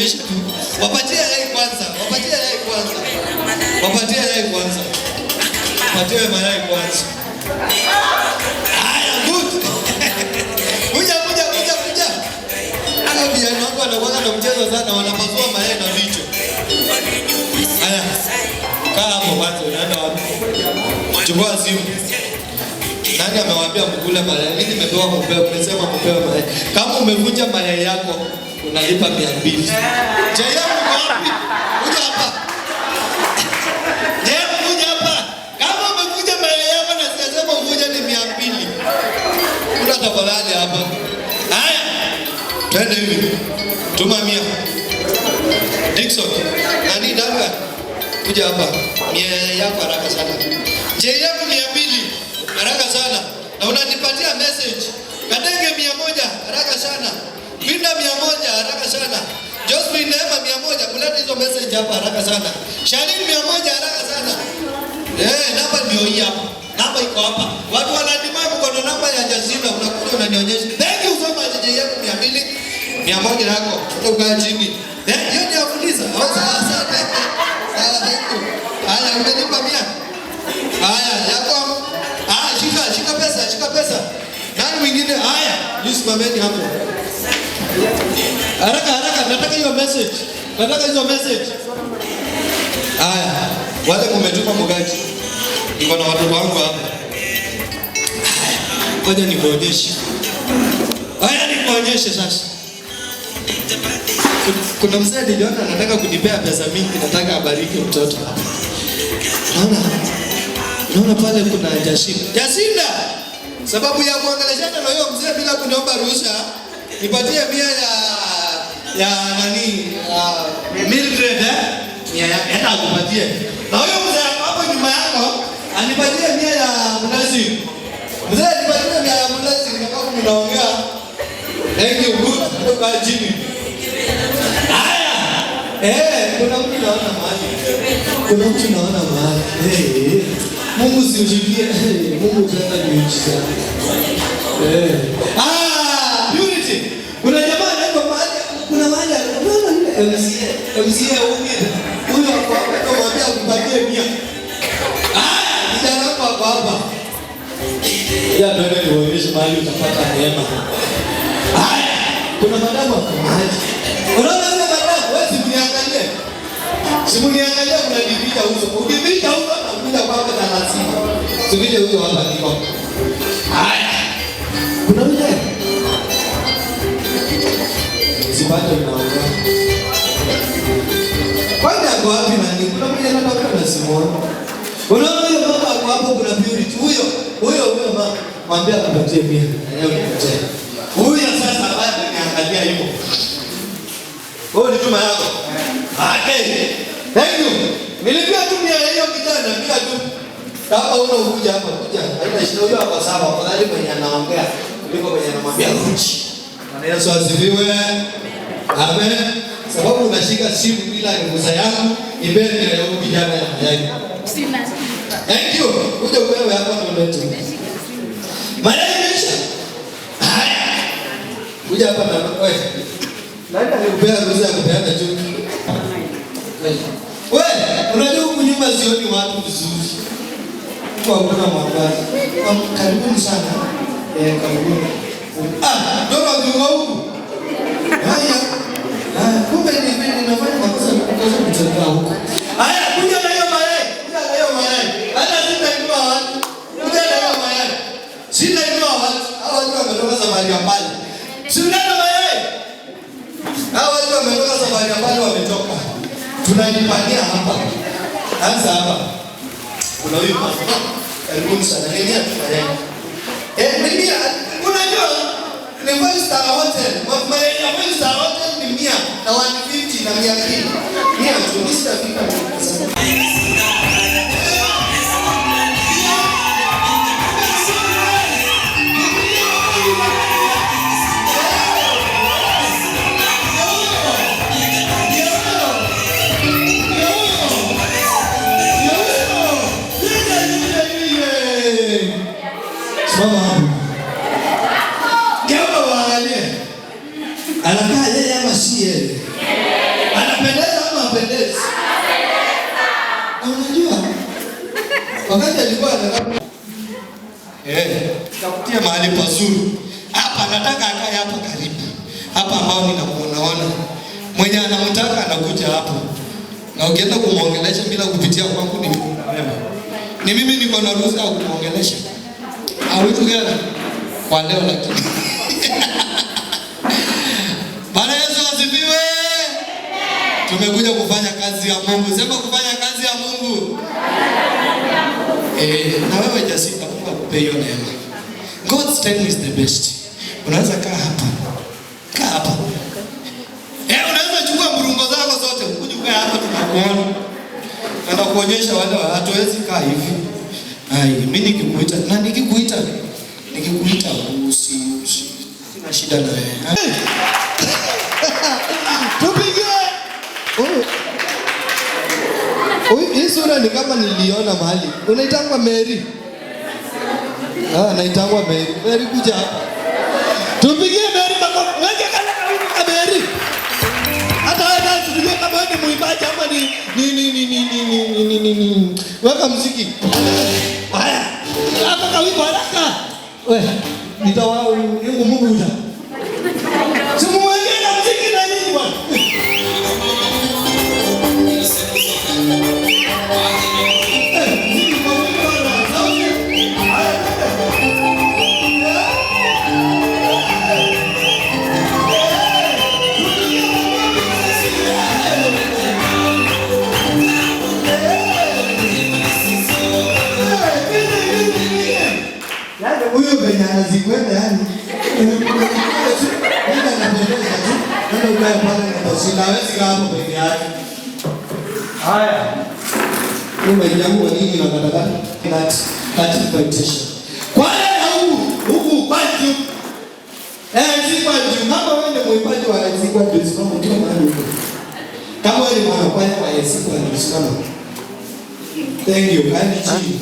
nikuonyeshe tu. Wapatie yai kwanza, wapatie yai kwanza. Wapatie yai kwanza. Wapatie mayai kwanza. Haya, good. Kuja, kuja, kuja, kuja. Hao vijana wangu wanakuwa na mchezo sana, wanapasua mayai na vichwa. Haya. Kaa hapo kwanza, unaenda wapi? Chukua simu. Nani amewaambia mkule mayai? Mimi nimepewa mpewe, mmesema mpewe mayai. Kama umevunja mayai yako, unalipa 200. JM uko wapi? Kuja hapa. JM kuja hapa. Kama umevunja mayai yako na sijasema uvunje ni 200. Kuna tafadhali hapa. Haya. Twende hivi. Tuma 100. Dickson, nani Duncan? Kuja hapa. 100 yako haraka sana. JM 200 haraka sana. Na unanipatia message. Kadenge 100 haraka sana. Pinda 100 haraka sana. Josephine Neema 100, kuleta hizo message hapa haraka sana. Shalini 100 haraka sana. Eh, namba ndio hii hapa. Namba iko hapa. Watu wanadima mko na namba ya Jacinda, unakuja unanionyesha. Thank you so much JM 200. 100 yako. Kutoka chini. Eh, hiyo ni ya kuuliza. Oh, sawa sawa. Sawa, thank you. Haya, umenipa 100. Haya, yako. Ah, shika, shika pesa, shika pesa. Nani mwingine? Haya, nisimameni hapo. Haraka haraka, nataka hiyo message. Nataka hizo message. Haya, wale mumetuma mgaji. Niko na watoto wangu hapa. Haya, ngoja nikuonyeshe. Haya, nikuonyeshe sasa. Kuna mzee niliona anataka kunipea pesa mingi, nataka abariki mtoto hapa. Naona naona pale kuna Jacinda. Jacinda! Sababu ya kuongeleshana na huyo mzee bila kuniomba ruhusa, nipatie 100 ya nani, Mildred, eh? 100 yake hata akupatie. Na huyo mzee hapo nyuma yako anipatie 100 ya Mnazi. Mzee nipatie 100 ya Mnazi kwa mnaongea. Thank you, good. Kutoka chini. Haya. Eh, kuna mtu naona mahali. Kuna mtu naona mahali. Eh, Mungu si ushikie. Eh, Mungu utenda miujiza. Eh. Ah, Purity. Kuna jamaa anaitwa mahali, kuna mahali unaona yule MCA, MCA huyu. Huyo hapo hapo mwambie akupatie 100. Haya, kijana wako hapo hapa. Ya twende nionyeshe mahali utapata neema. Haya, kuna madamu hapo mahali. Unaona yule madamu, wewe simniangalie. Simniangalie, unanificha uso. Ukificha uso nakuja kwako na lazima. Sifiche uso hapa niko. Haya. Kuna yule. Sipate unaongea. Kwani ako wapi nani? Kuna mmoja anatoka na simuona. Unaona huyo mama ako hapo, kuna Purity. Huyo, huyo huyo mama. Mwambie akupatie 100. Na yeye unipatie. Huyo sasa ambaye ameniangalia hivyo. Wewe ni tuma yako. Okay. Thank you. Nilipia tu 100 ya hiyo kijana, 100 tu. Kama una ukuja hapa, kuja. Haina shida, huyo hapa sawa. Afadhali mwenye anaongea kuliko mwenye anamwambia uchi. Bwana Yesu asifiwe. Amen. Sababu unashika simu bila ruhusa yangu, ibeni ya huyu kijana ya mayai. Sina. Thank you. Kuja wewe hapa na ulete. Mayai imeisha. Haya. Kuja hapa na wewe. Nani alikupea ruhusa ya kupeana juu? Wewe, unajua huku nyuma sioni watu vizuri. Huku hakuna mwangaza. Karibuni sana. Eh, karibuni. Ah, ndio watu huku. Haya. Haya, kumbe ni mimi ninafanya makosa kukosa kutembea huko. Haya, kuja na hiyo mayai. Kuja na hiyo mayai. Hata sitainua watu. Kuja na hiyo mayai. Sitainua watu. Hao watu wametoka safari ya mbali. Si unaona mayai? Hao watu wametoka safari ya mbali wametoka. Tunajipania hapa. Anza hapa. Kuna huyu mama. Karibuni sana. Nini tu mayai? Eh, ni 100. Unajua ni 5 star hotel. Mayai ya 5 star hotel ni 100 na 150 na 200. 100 tu. Mimi sitafika sana. Simama hapo. Geuka uangalie. Anakaa yeye ama si yeye? Wakati alikuwa anataka tafutie mahali pazuri. Hapa nataka akae hapa karibu. Hapa ambao ninamuonaona. Mwenye anamtaka anakuja hapo. Na ukienda kumuongelesha bila kupitia kwangu ni wewe. Ni mimi niko na ruhusa ya kumuongelesha. Are we together? Kwa leo lakini. Bwana Yesu asifiwe. Tumekuja kufanya kazi ya Mungu. Sema kufanya kazi ya Mungu. Na wewe Jacinta, Mungu akupe hiyo neema. God's time is the best. Unaweza kaa hapa. Kaa hapa. Unaweza chukua mrungo zako zote, ukuje ukae hapa tunakuona. Na nakuonyesha wale hatuwezi kaa hivi. Ai, mimi nikikuita na nikikuita usi sina shida na wewe. Tupige. Hii sura ni kama niliona mahali. Unaitangwa Mary? Ah, naitangwa Mary. Mary kuja hapa. Tupigie Mary makofi. Weke kala ka Mary. Hata wewe dance tujue kama wewe ni mwimbaji ama ni ni ni ni ni ni ni ni ni. Weka muziki. Haya. Hapa kawiko haraka. Wewe nitawa Mungu Mungu uta. Simuweke na muziki na nini bwana? Huyu venye anazikwenda yani. Nenda anapendeza tu. Nenda ukae pale na Jacinta. Hawezi kaa hapo peke yake. Haya. Umejiamua nini na katakata? That invitation. Kwa hiyo huku kwa juu. Si kwa juu. Kama wewe ni mwimbaji wa si kwa juu, simama ukiwa mahali huko. Kama wewe ni mwanakwaya wa si kwa juu, simama. Thank you. Kaeni chini.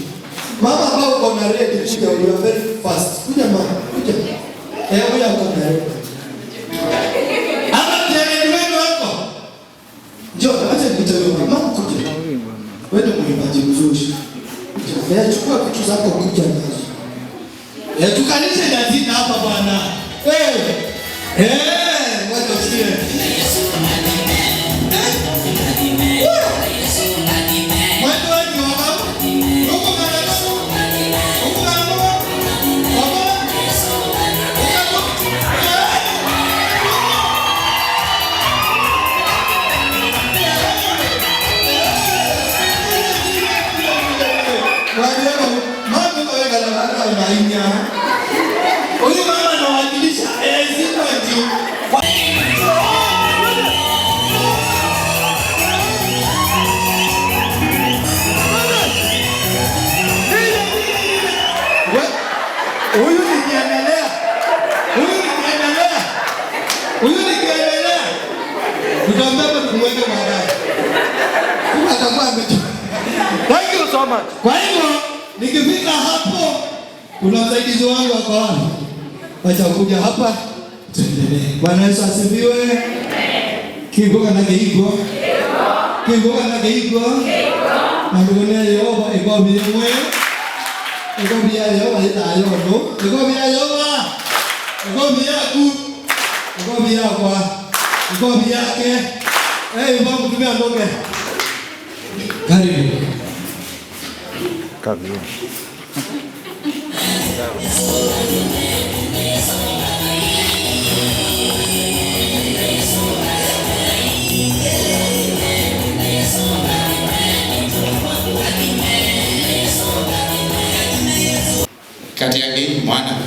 Mama ambao uko na ready kuja, you are very fast. Kuja mama, kuja. Kuja uko na ready. Hapa tena wenu wako. Njoo, acha nikuite mama. Mama kuja. Wewe ni mwimbaji mzuri. Chukua vitu zako kuja nazo. Tukalishe Jacinta hapa bwana. Ngoja usikie. Huyu mama anawakilisha juu. Huyu nikiendelea. Huyu nikiendelea. Huyu nikiendelea. Tutambeba tumweke baadaye. Huyu atakuwa amechoka. Thank you so much. Kwa hivyo nikifika hapo kuna msaidizi wangu wako wapi? Wacha kuja hapa tuendelee. Bwana Yesu asifiwe. Kigoka na kigo. Kigoka na kigo. Na ndugune Yehova iko bimwe. Iko bia Yehova itayo ndo. Iko bia Yehova. Iko bia ku. Iko bia kwa. Iko bia ke. Mungu tumia ndoke. Karibu. Karibu. Kati ya mwana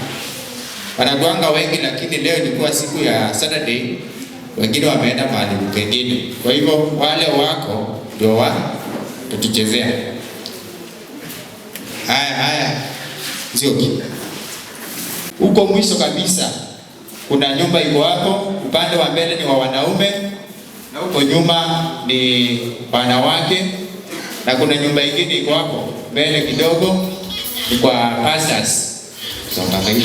wanakuanga wengi, lakini leo ilikuwa siku ya Saturday, wengine wameenda mahali pengine. Kwa hivyo wale wako ndio wa tutuchezea. Haya haya, Nzioki. Huko mwisho kabisa kuna nyumba iko hapo, upande wa mbele ni wa wanaume na huko nyuma ni wanawake, na kuna nyumba ingine iko hapo mbele kidogo ni kwa pastors. Songa mbele.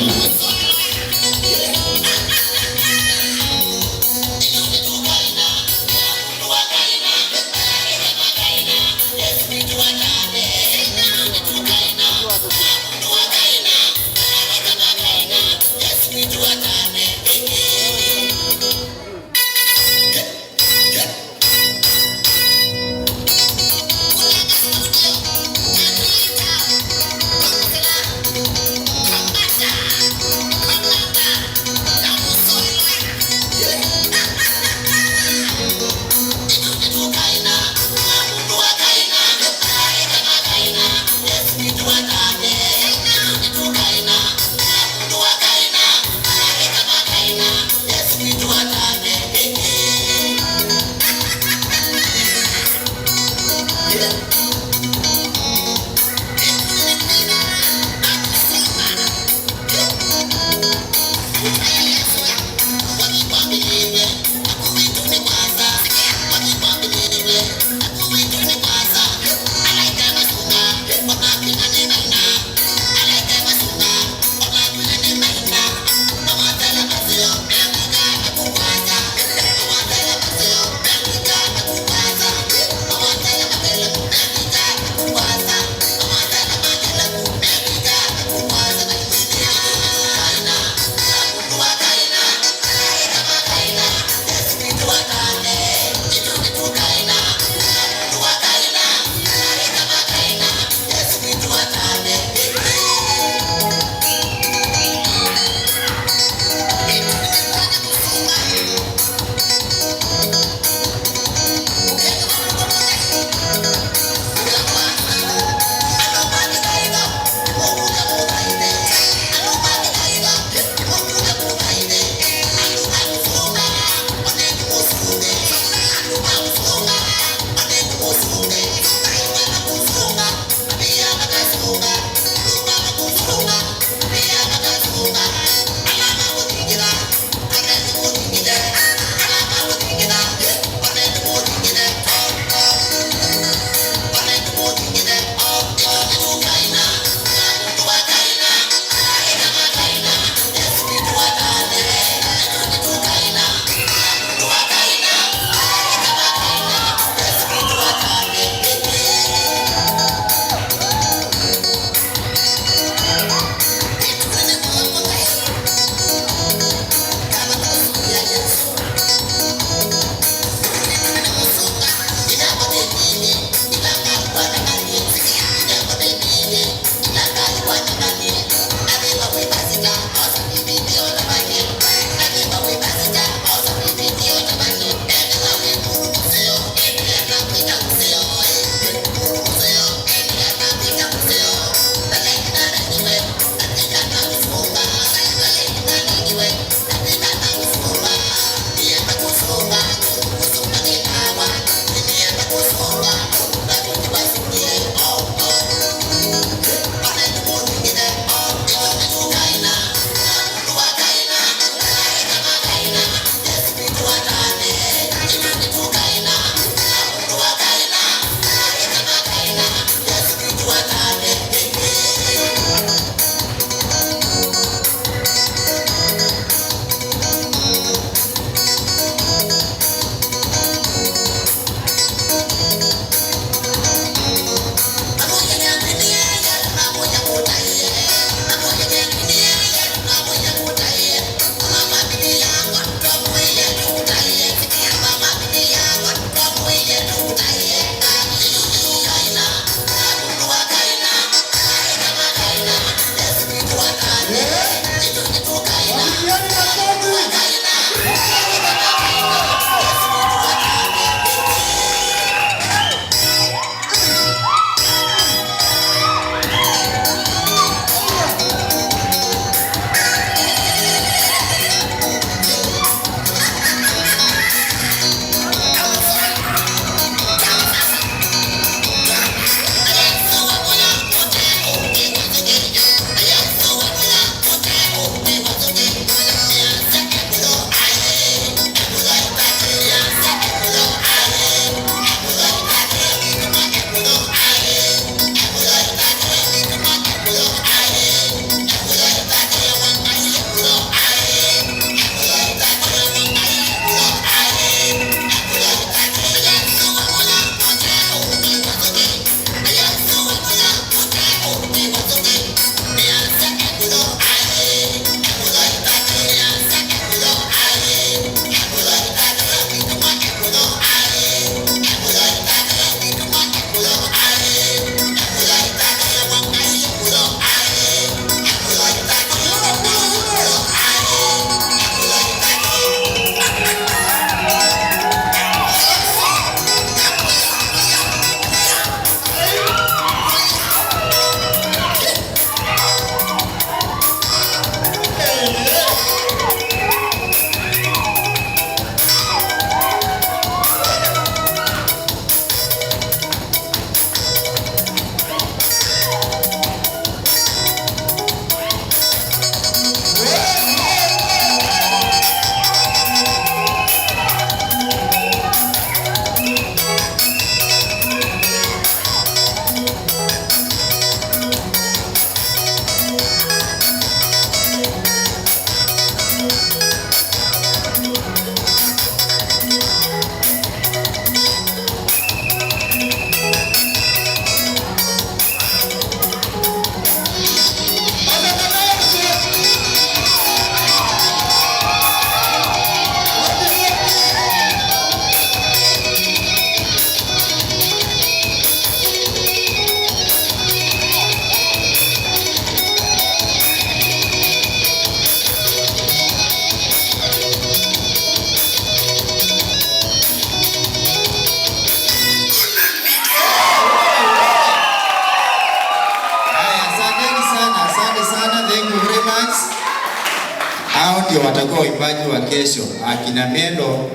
Hawa ndio watakuwa waimbaji wa kesho, akina Melo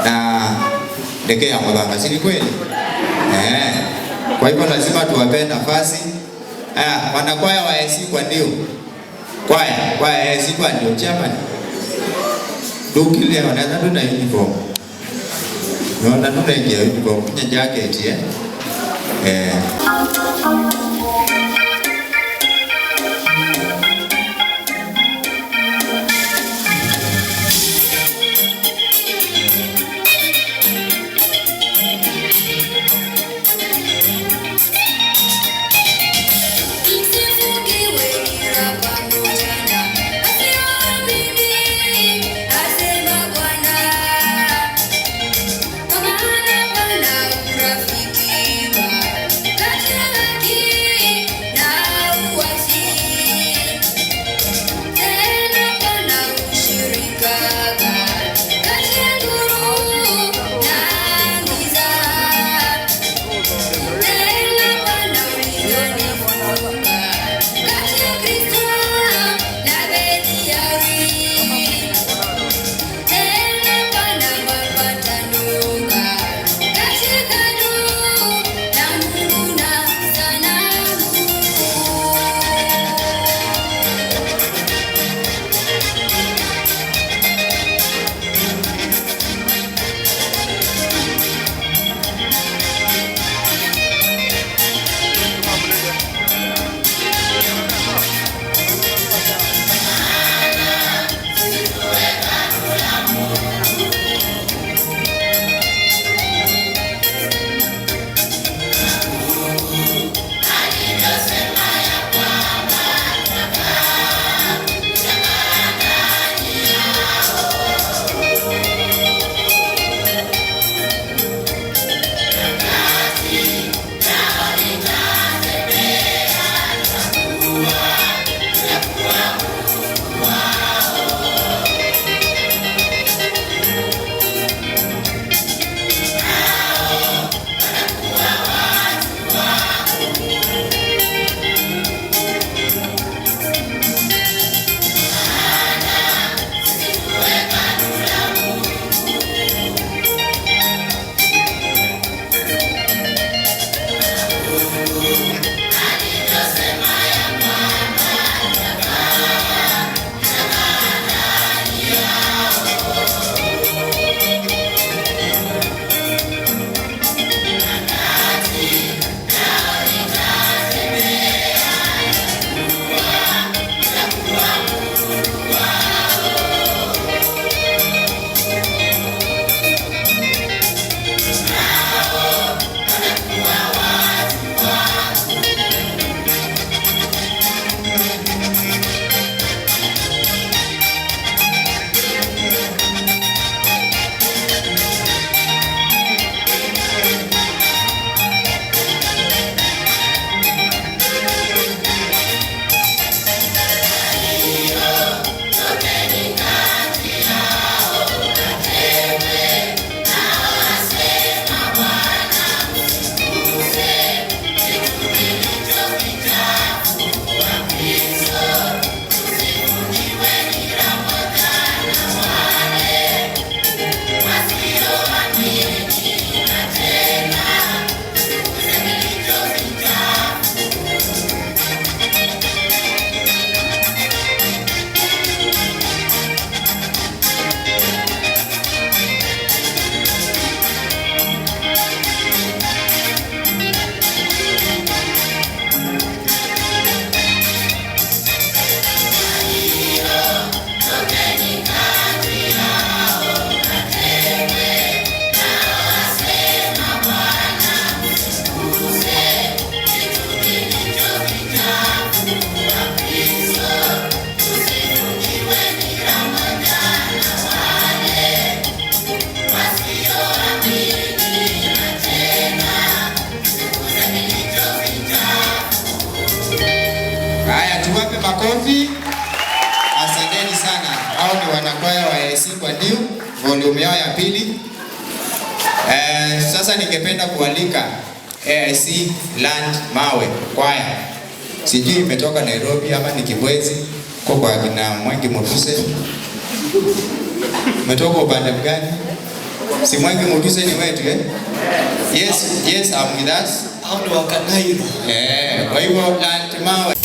na Ndege ya Mulanga, si ni kweli? Kwa hivyo lazima tuwape nafasi. Wanakwaya wa AIC kwa ndio. Kwaya AIC kwa ndio chairman. Dukile wanaweza tuna uniform. Naona tuna uniform, kunya jacket eh. Makofi. Asanteni sana. Hao ni wanakwaya wa AIC kwa Ndio, volume yao ya pili. Sasa ningependa kualika AIC Land Mawe kwaya. Sijui imetoka Nairobi ama ni Kibwezi kwa kina Mwangi Mutuse. Umetoka upande mgani? Si Mwangi Mutuse ni wetu, eh? Yes, I'm with us. Hao ni Wakanairo. Eh, kwa hivyo Landmawe.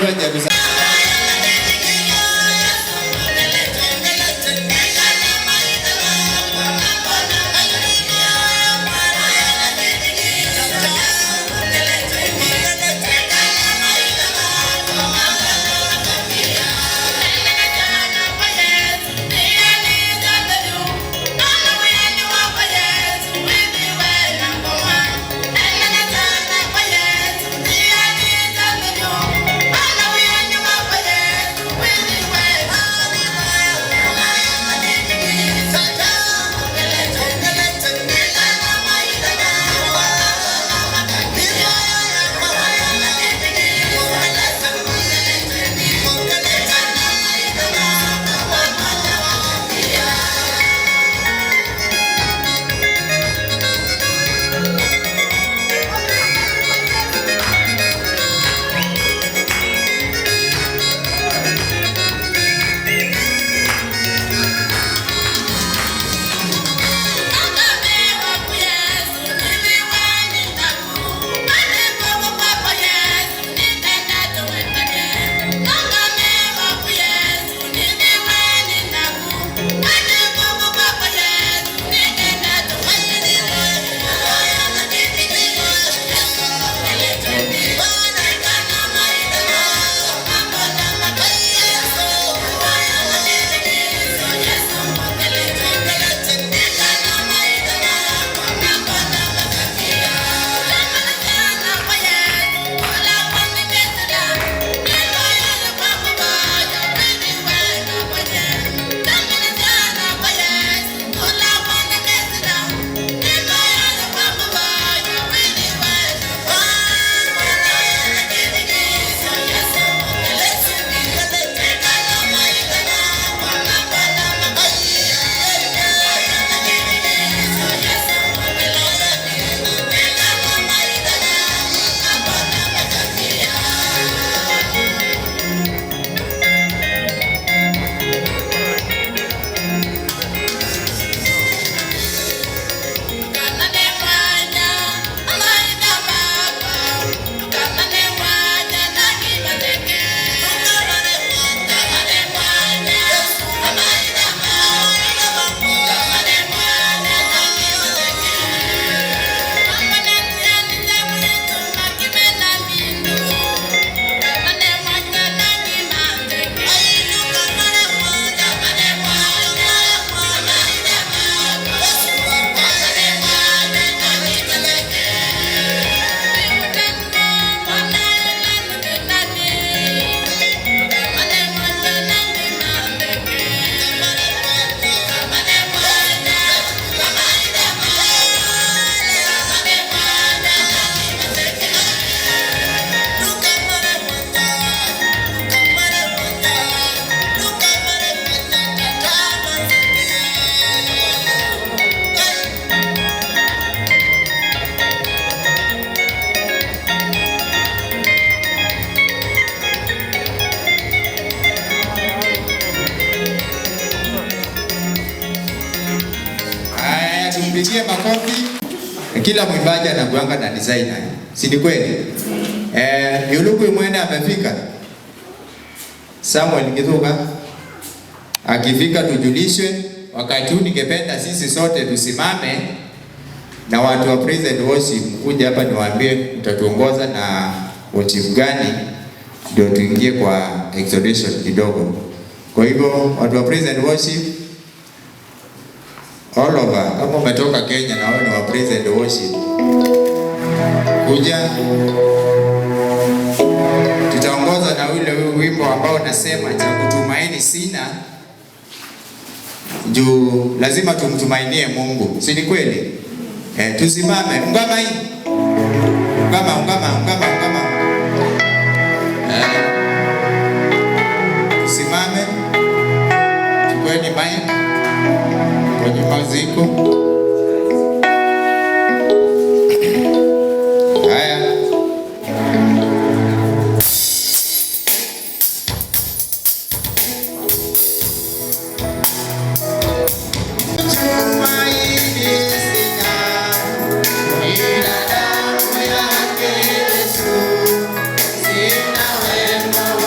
Tumeambiwa Jerusalem. Haya, tumpigie makofi. Kila mwimbaji anakuanga na designer, si ni kweli? Yuluku mwene amefika. Samuel Githuka akifika tujulishwe. Wakati huu ningependa sisi sote tusimame na watu wa praise and worship kuja hapa niwaambie mtatuongoza na worship gani ndio tuingie kwa exhortation kidogo. Kwa hivyo watu wa praise and worship all over, kama umetoka Kenya na wewe ni wa praise and worship, kuja tutaongoza na ule wimbo ambao unasema cha kutumaini sina, juu lazima tumtumainie Mungu, si ni kweli? Tusimame, ungama hii, ungama, ungama, ungama, ungama. Tusimame, chukueni mic kwa nyuma ziko. Haya. Tumaini sina, ila damu yake Yesu, sina wema.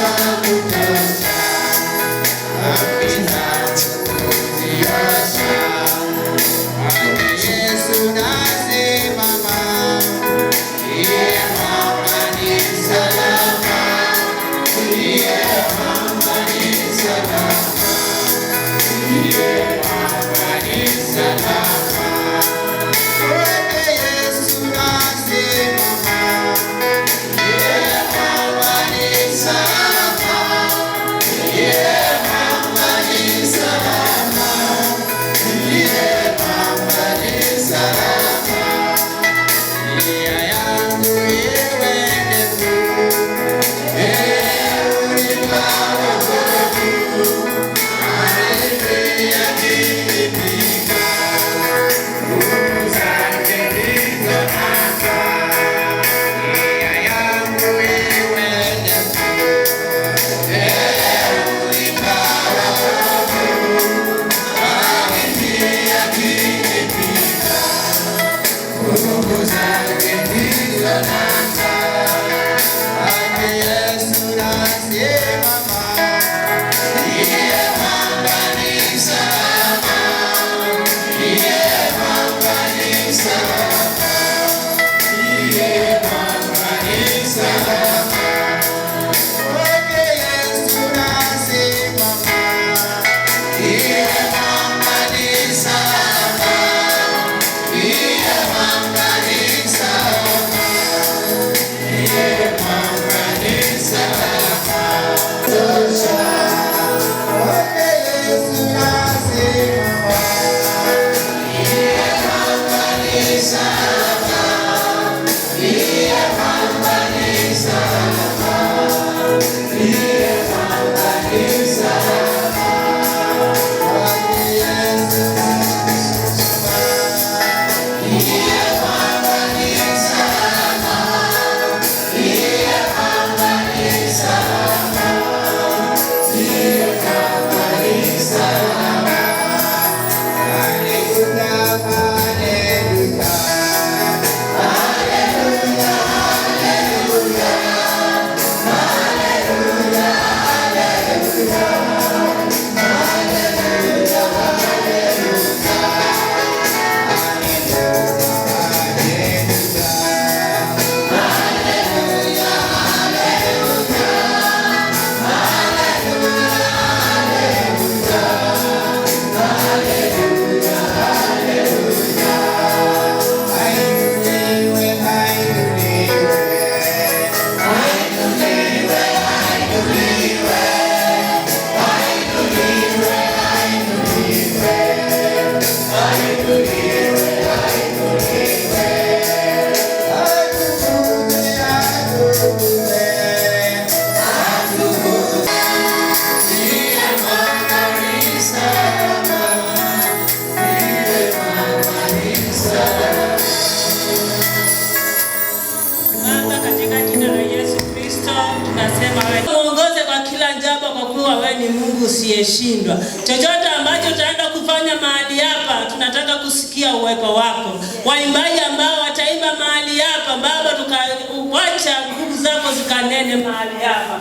Usiyeshindwa. Chochote ambacho utaenda kufanya mahali hapa, tunataka kusikia uwepo wako. Waimbaji ambao wataimba mahali hapa, Baba, tukawacha nguvu zako zikanene mahali hapa.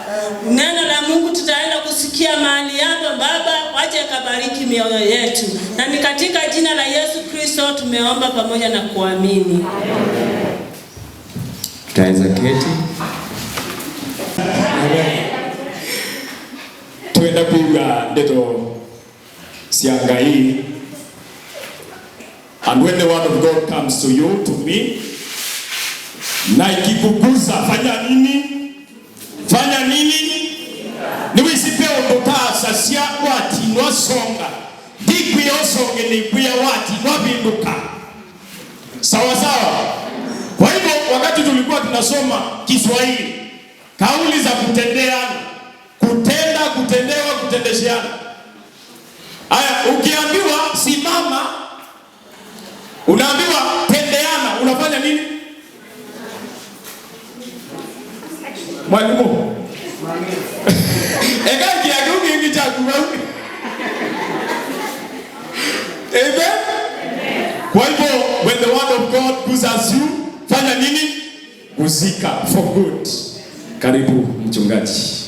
Neno la Mungu tutaenda kusikia mahali hapa, Baba, wacha kabariki mioyo yetu. Na ni katika jina la Yesu Kristo tumeomba pamoja na kuamini. Tutaweza keti. Twenda kuiga ndeto cia Ngai. And when the word of God comes to you, to me, na ikikugusa, fanya nini? Fanya nini? Niwisipe ondotasa cia wati nwasonga ndikwiya usonge nikwiya wati nwapinduka. Sawa sawa. Kwa hivyo wakati tulikuwa tunasoma Kiswahili, kauli za kutendeana, kutenda, kutendewa, kutendesheana. Aya, ukiambiwa simama, unaambiwa tendeana, unafanya nini? Mwalimu. Eka kiagugi ingi cha kugauni. Amen. Kwa hivyo when the word of God guses you, fanya nini? Guzika for good. Karibu mchungaji.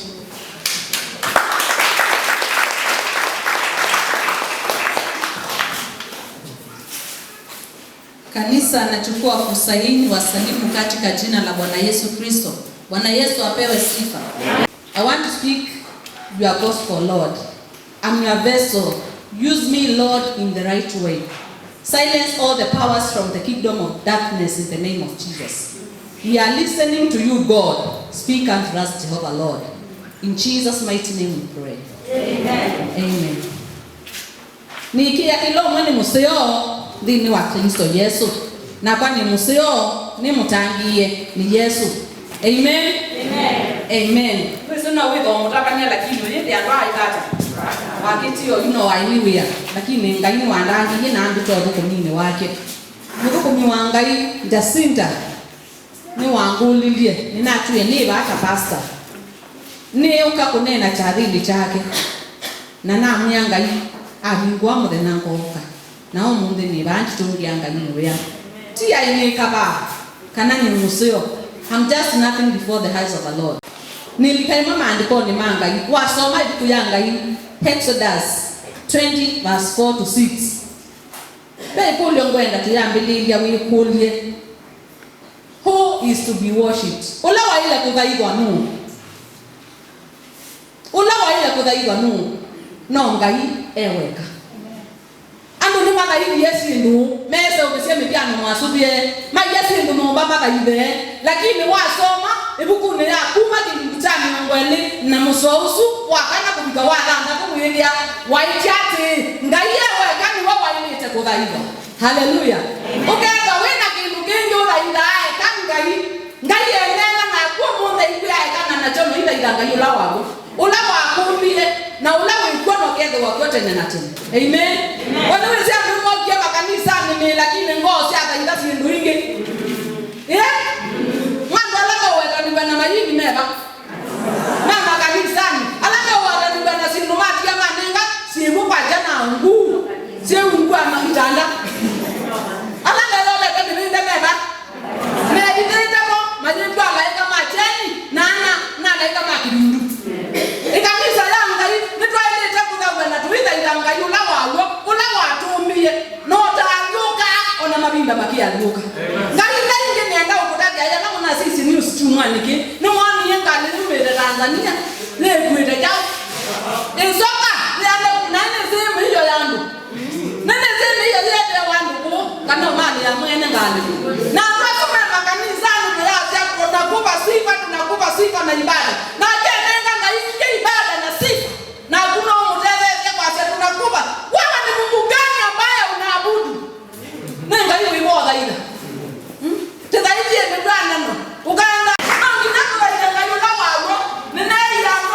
Kanisa, nachukua fursa hii niwasalimu katika jina la Bwana Yesu Kristo. Bwana Yesu apewe sifa. I want to speak your gospel, Lord. I'm your vessel. Use me, Lord, in the right way. Silence all the powers from the kingdom of darkness in the name of Jesus. We are listening to you, God. Speak unto us, Jehovah, Lord. In Jesus' mighty name we pray. Amen. Amen. Nikia kilomo ni museo thini wa Kristo Yesu. Na kwa ni museo ni mutangie ni Yesu. Amen. Amen. Amen. Wewe na wewe umutakania lakini yeye ndo aikata. Wakitio ino wailiwia lakini ngai ni wandangie na andu to thukumini wake. Muthukumi wa Ngai Jacinta ni wangulilie ninatuye ni bata pastor. Ni uka kunena chathini chake. Na namya Ngai ahingwa muthenya ngoka. Na umuthi ni banji tungia Ngai muya. Ti aini kaba kana ni museo. I'm just nothing before the eyes of the Lord. Nilikaima maandiko ni ma Ngai. Wasoma ibuku ya Ngai Exodus 20 verse 4 to 6. Be ngwenda tuyambililia wikulie. Who is to be worshipped? Ula waile kuthaithwa nu. Ula waile kuthaithwa nu. No Ngai eweka. Andu ni mairie sindu mese umesie mipiano mwasubie maiye sindu nomba makaithe lakini wasoma ibukuni ya kuma kilungu cha 24 na musousu wakana kubika wathanda kumwithia waitia ati Ngai eweka niwe wailite kuthaitha. Haleluya. Uketha wina kindu kingi uthaitha eka Ngai Ngai enena na kuo muthaithi aekana nacho no ithaitha Ngai ula wagu ula wakumbire na ula wikuo no kethe wakuo tene na tene. Amen. Wone wese andu mokie makanisani ni lakini ngoo cia thaitha sindu ingi. Mwandu ala mewetaniwe na mayini meva na makanisani ala mewetaniwe na sindu matia manenga simu kwaja na nguu siungu ama kitanda ala melolete nilinde meva meditete mo mayindu alaika macheni na na alaika makirundu. Ikanisa ya Ngai nitwailite kuthawe na tuithaitha Ngai ula wawo ula watumie no tangiuka ona mavinda makialuka. Ngai ndaingi nienda ukutathia ya na kuna sisi news chumwaniki ni mwonie ngali numire Tanzania nikuite jau insoka nane simu hiyo yandu nane simu hiyo yete wandu ku kana mali ya mwene ngali na twasume makanisani tuyasia tunakupa sifa tunakupa sifa na ibada na kenenga Ngai ibada na sifa na kuna umutethete kwase tunakupa. Wewe ni Mungu gani ambaye unaabudu? Nenga hiyo ibotha ila tethaitie migwanano ukaenda nginya kuthaitha Ngai ula wawo nineira andu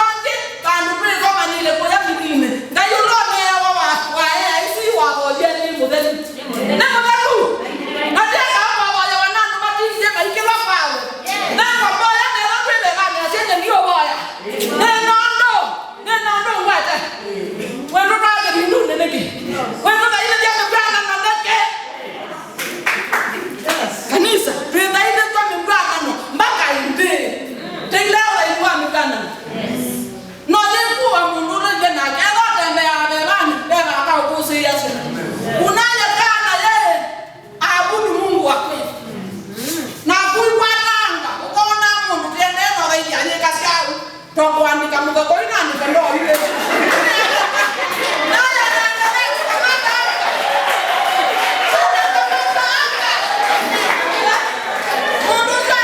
vandu twikomanile kuya mithine Ngai ula oneawa wa AIC wathorie ni mutheru ni mutheru na tieka kwavoya wanandu matirie maikilwa kwawe na kwamboya nero twithevani acienye ndio boya ni nondo ngwate wendu twage bindune niki wendu thaithithia migwanano niki kanisa twithaithithia migwanano mpaka indi teileo thaithwa migwanano no nikuwa mundu ringi nake ethotembea vevani veva akaukusiia unayekaa na yeye aabudu Mungu wa kweli na kuikwatanga ukona mundu tiendeno thaithia nyika ciau tokwandika muthoko inandika ndo ile naye anaendelea kukamata anga anakamata anga mundu ucio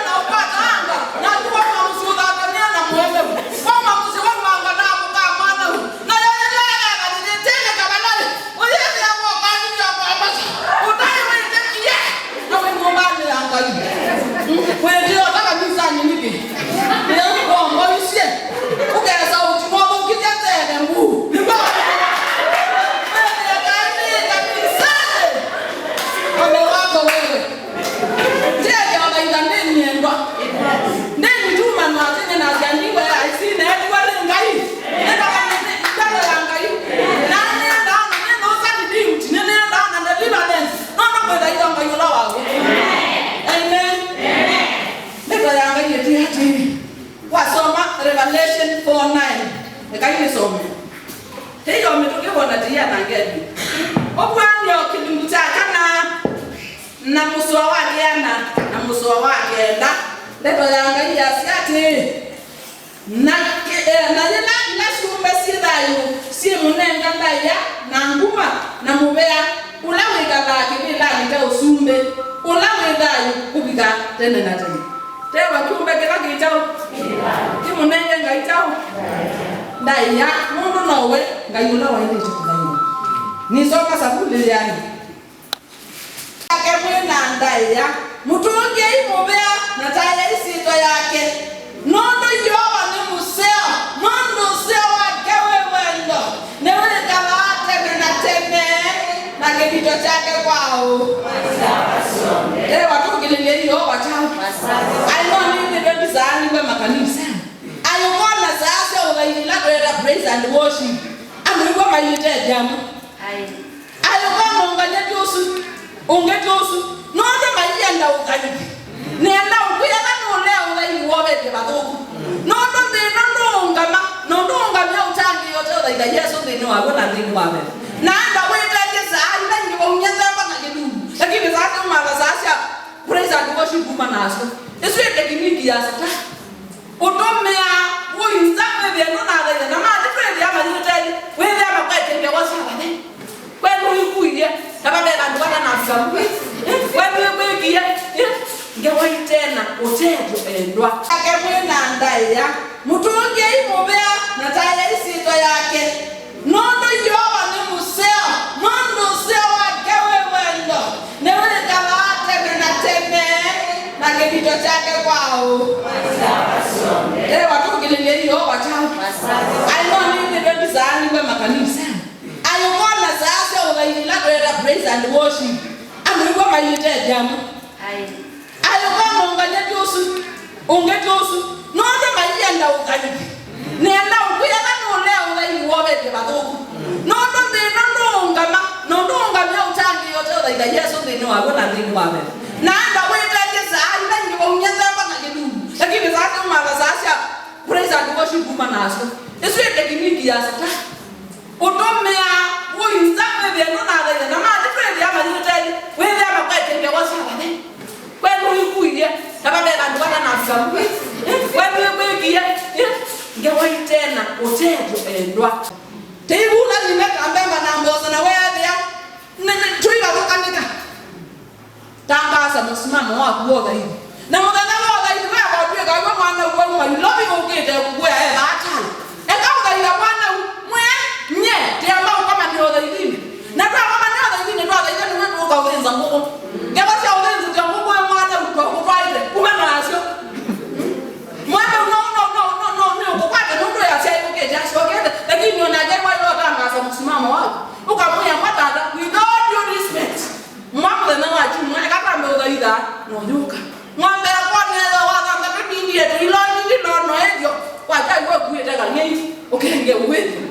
na upata anga na kuwa mamusi uthatania na mwemevu kwa mamusi wa manga na muka mwana na yeye kabalali uyeze kwa bani ya kwa utai witekie na wengombani ya Ngai wewe otaka misani niki ndio ngo isie ukesa utimobo ukitete mbu nimba ole wako wewe ndiye wakaitha ndini endwa ndini tuma na tene na ciandiwe aisine etiwa ni Ngai nenda kana ya Ngai na nenda na nenda usati dimti nenda na deliverance no no kwethaitha Ngai ula wawo. Amen. Ndio ya Ngai eti ati wasoma Revelation 4:9 ekaini some hiyo mitukiwona tia na ngedi obwanyo kilungu cha kana na muswa wake na muswa wake nda ndeto ya Ngai yasiati na na yela ila shumbe si thayu si munenga ndaya na nguma na mubea ula wikala kibilani ta usumbe ula withayu kubika tene na tene tewa kiumbe kila kichao kimunenge Ngai chao ndaya mundu nowe Ngai ula wailite kuthaitha nisoma sabuli yani yake mwina ndaya mutunge imubea na taya isito yake nondo Yehova ni museo nondo useo wake wewendo newekala tene na tene na kibito chake kwao tewa tungililie Yehova chao aino nini bebisani kwa makanisa ayokona sasa ugailila kwenda praise and worship andu kwa mayite jamu ayokona unganyetusu ungetusu nondo mayienda uthaithi nenda ukwiyana nulea uthaithi wovete vathuku nondo thina ndungama nondungamia utangi yote uthaitha Yesu thini waguo na thini wa veva na enda witetie saa ila ingi waumia nthemba na kilungu lakini saa siumatha saa cia praise and worship kuma nacio icio tekiniki ya Satani utumia uinza withia nunathaitha na mathi twithia mayiteti withia makwete ngewa cia vathei kwenu ikuirie nafika wewe ngewaitena utejo endwa ake mwina ndaiya mutunge imubea na taya isito yake nondo yowa ni museo nondo useo wake wewendo niwikala tene na tene na kibito chake kwao watungililie iyo wachao aino nini bebisani we makanisa ayokona sasa ugailila kwenda praise and worship amurigwa mayite jamu ayokona unganyetusu ungetusu nondo mayenda ugaili nenda ukuyana nule ugaili wobete bathuku nondo thina ndungama nondo ungamia utangi yote uthaitha Yesu thini wawe na thini wawe na anda witetie saa ila ingi waunyethemba na kidumu lakini sasa umala sasa praise and worship kuma naso isu tekiniki ya sata utumia uinza wethia no na thaitha na mathi twethia mayitete wethia makwete ngewa cia bathe kwenu ikuirie na babetha andu bana nafika kwenu ikwikie ngewaitena utejo endwa teibula nimekambemba na mboco na wethia tuigathukanika tangasa musimamo waku wothaithi na muthenya wothaithi wegwatuika we mwana wauma ilobi ukite kukwia etha atala ekauthaitha mwana mwe nye tiamba ukama ni uthaithini na twakama ni uthaithini twathaitha niwe tukauthinza nguku ngewa cia uthinzi tia nguku we mwana utwaite kuma nacio mwana no no no no no ni ukukwata nundu yaciaikukite acokete lakini onake wailotangasa musimamo waku ukamwia mwatata with all due respect mwamuthenya wa chumwa ekatambe uthaitha noyuka ng'ombe yakwa netha wathamba tũtindie tũilonindi nono ethio wachaigua kuĩte kang'ei ũkenge ũwĩthio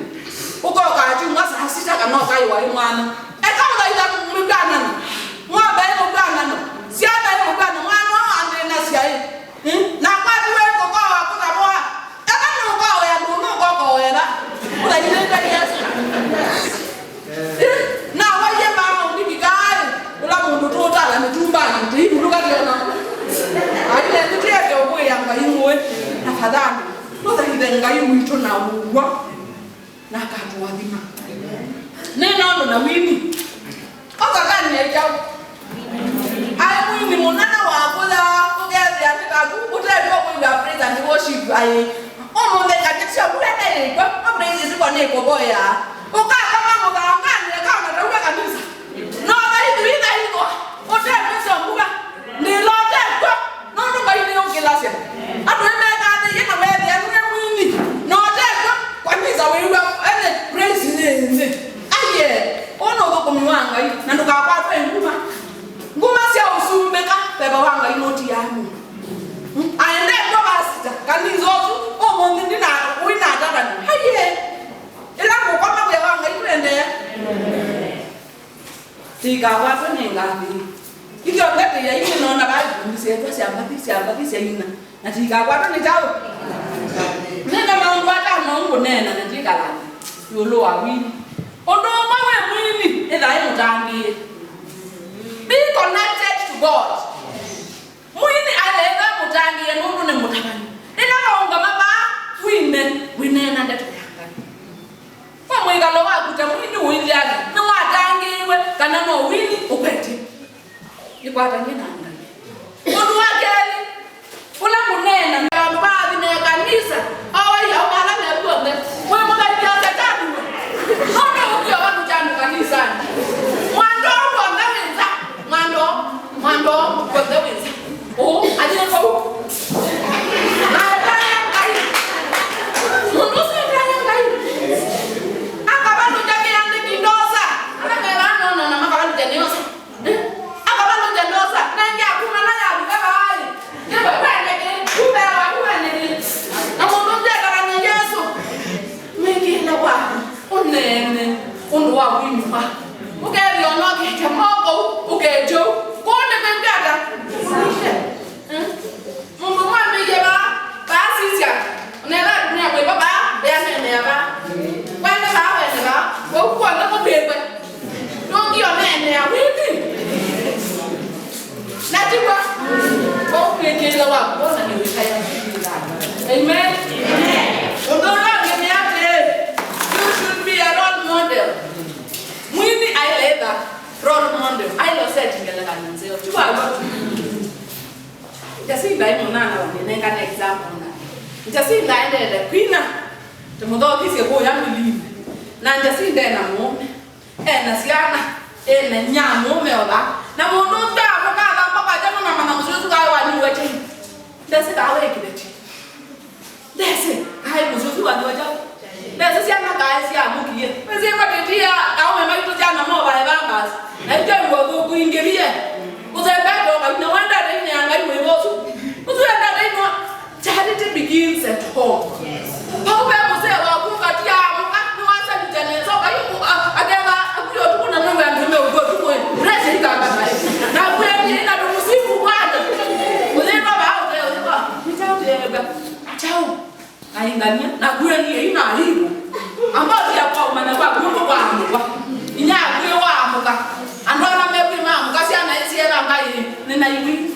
ũkoka chumwa saa sita kana ũkaiwa ĩ mwana eka ũthaitha mũganano ng'ombe ĩ mũganano ciana ĩ mũganano mwana andĩ na ciaĩ na kwatiwe ngũkowa kũthamoa eka nũkowea ndũ nũkokowera ũthaithĩte Yesu na waiye mama undikikai ula mundu tutala mitumbani ndiibulukationa aile kutiete ukuya ngai ngwe afadhali tuthaithe ngai witu na uwa na akatuathima nenono na wini othakani ejau ai mwini munene wakutha ukethia tikaku utetwo kuiga praise and worship ai umuthe katikcia mbura kwa praise zikwa nikuboya ukakama muthangani kama taua kanisa no thaithi withaithwa utetwo cio mbuga nilotetwo nondu ngai ni ukilacia andu nimethathĩie na wethia nĩwe mwini na ũtetwo kanisa wĩigua ene praise nĩ nthĩ aiye ũũ nĩ ũthũkũmi wa ngai na ndũkakwatwe nguma nguma cia ũcumbĩka beba wa ngai nũtiaa mũndũ aendetwo basita kanisa ũcu ũmũnthĩ ndina wĩnatatani aiye ĩla ngũkoma wĩa wa ngai kwendea tikakwatwe nĩ ngathĩ ithiothetia imwe nona baigumisetwa ciambathi ciambathi ciaina na tikakwatwa nĩ chao nena maundu atano ngunena na ndikalani iulu wa wini undu umwe wi mwini ithai mutangie be connected to God mwini aletha mutangie nundu ni mutabani ila kaungama ba wine winena ndeto ya Ngai kwa mwikalo waku ta mwini withiaga ni watangiwe kana no wini ukwete ikwatanie na Ngai undu wa keli ula munena bandu bathi ne kanisa awai aumala mebuothe mwe muthaithia setani we nondo ukio wandu chanu kanisani mwando wothe winza mwando mwando wothe winza uu athire kuu naetaya Ngai mundu ucio etaya Ngai akabaluja kiandiki ndosa ala na makabaluja niosa akabaluja ndosa nenge akumana yabika baai na mundu njekalanya Yesu mekela wa unene undu wa winywa ukethia onokete moko ukejo kune kwingata ulushe mundu mwamiie ba basisya onetha atumia kwiva ba beanenea ba wene ba wene ba waukuona kuthikwe nungi onenea wini natigwa wakwikila wakuona ni wikaya. Amen. Undu ulangi ni ati you should be a role model. Mwini ailetha role model ailo set Jacinda imunana wanenengana example na Jacinda endele kwina tumuthokisie kuya milime na Jacinda ena mume ena ciana ena nya mume otha na mundu ndamukathamba kwanja muno mana mucucu kae wanyuwe chai ndeci kawekire ti ndeci kae mucucu wanyuwe chai ndeci ciana kae ciamukie cikwatitia aume maitu ciana mobae bambasi na itio ngũthukuingĩrie uthembete ukaina wendete ine ya Ngai mwivocu uthwendete ino. Charity begins at home. Paupe mzee waku katia muka niwasa niteneza ukayu akeva akuyo tukuna nungu ya ndume ugo tukwe urese ikamba na kwe na tumusifu Bwana uzima ba uzima nichao tega chao kaingania na kwe ni ina hiyo ambao ya kwa maana kwa kumbo kwa amwa inya kwe wa amuka andona mekwe mamu kasi ana isiera ngai nina iwi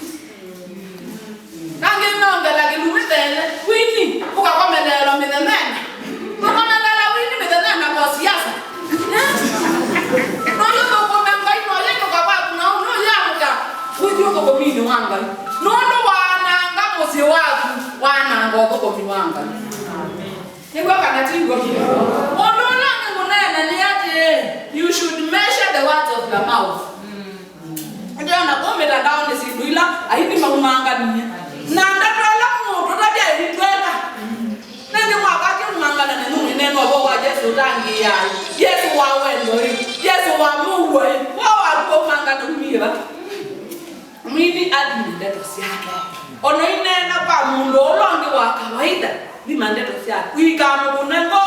nange nongela kilumitele wini ukakomelela mithenene ukakomelela wini mithenene kwa siasa noyo thukome ngai noyo nukakwaku na noyamuka withi uthukumini wa Ngai nundu wananga mucii waku wananga uthukumu wa Ngai niguo kana tiguo undu ula ngunena ni ati you should measure the words of your mouth. Ndiona kwa mitandao ni sindu ila aindi maumangania na ndatwala mundu tabia ilitweka nende mwakati umangana nenu neno bo wa Yesu tangia Yesu wa wendo Yesu wa muwe wa wa umangana umira mwini adi ndeto syake ono inena kwa mundu olongi wa kawaida ni ndeto syake wikamu kunengo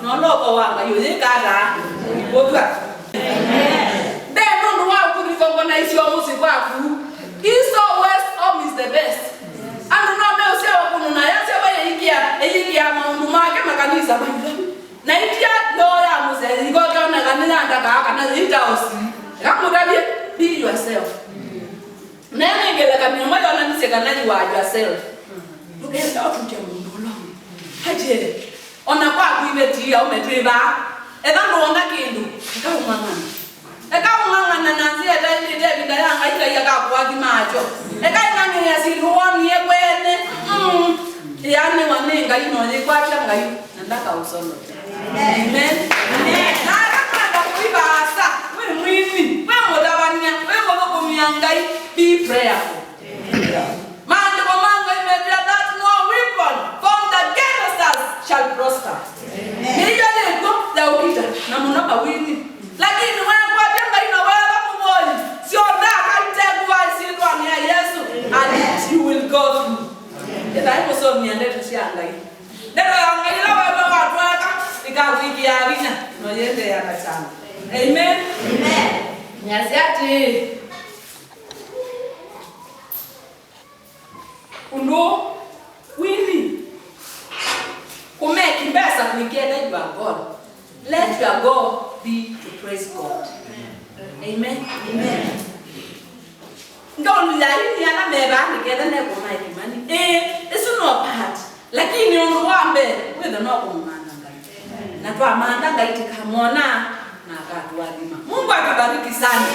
noloko wanga yoyekara ibotwa then wa kurikongo na isio musi kwaku East or west, home is the best. Andu no me usia wakunu na yase baye ikia eyikia maundu make makanisa baitha na itia do ya muse igoke ona kanisa ndaka kana ita osi ngamudabie be yourself. Nene ngeleka mnyoma yona niseka nani wa yourself. Lugenda otuje mundu lo haje ona kwa kuibetia umetwiba etha ndona kindu ekaumang'ana ekaumang'ana nanzi etailite ebinda yanga ila yakakuwathi macho ekaing'ang'ia sindu wonie kwene yani wanenga ino yikwacha ngai na ndakausolo. Amen. Na akamwenda kuibasa we mwini we mutavania we muthukumia ngai be prayerful. Maandiko mangu imetia that no weapon formed against us shall prosper. Niyo lego ya ukita na muno mawini lakini wewe kwa jamba ino wewe muboni sio ndaka itegwa isindwa ni ya Yesu and you will go through. Ila hiyo so ni ndeto cia ngai ndeto ya ngai la wewe watweka ikawikia vinya no yende ya kachana. Amen. Amen. Nyaziati uno wini kumeki mbesa kuingia your God. Let your goal be to praise God. Amen. Amen. Ndo yaini ala meba niketha ne kumaiki mani. It's no part. Lakini undu wa mbere wethe no kumumana ngai. Na twamanda ngai tikamona na akatuathima. Mungu atabariki sana.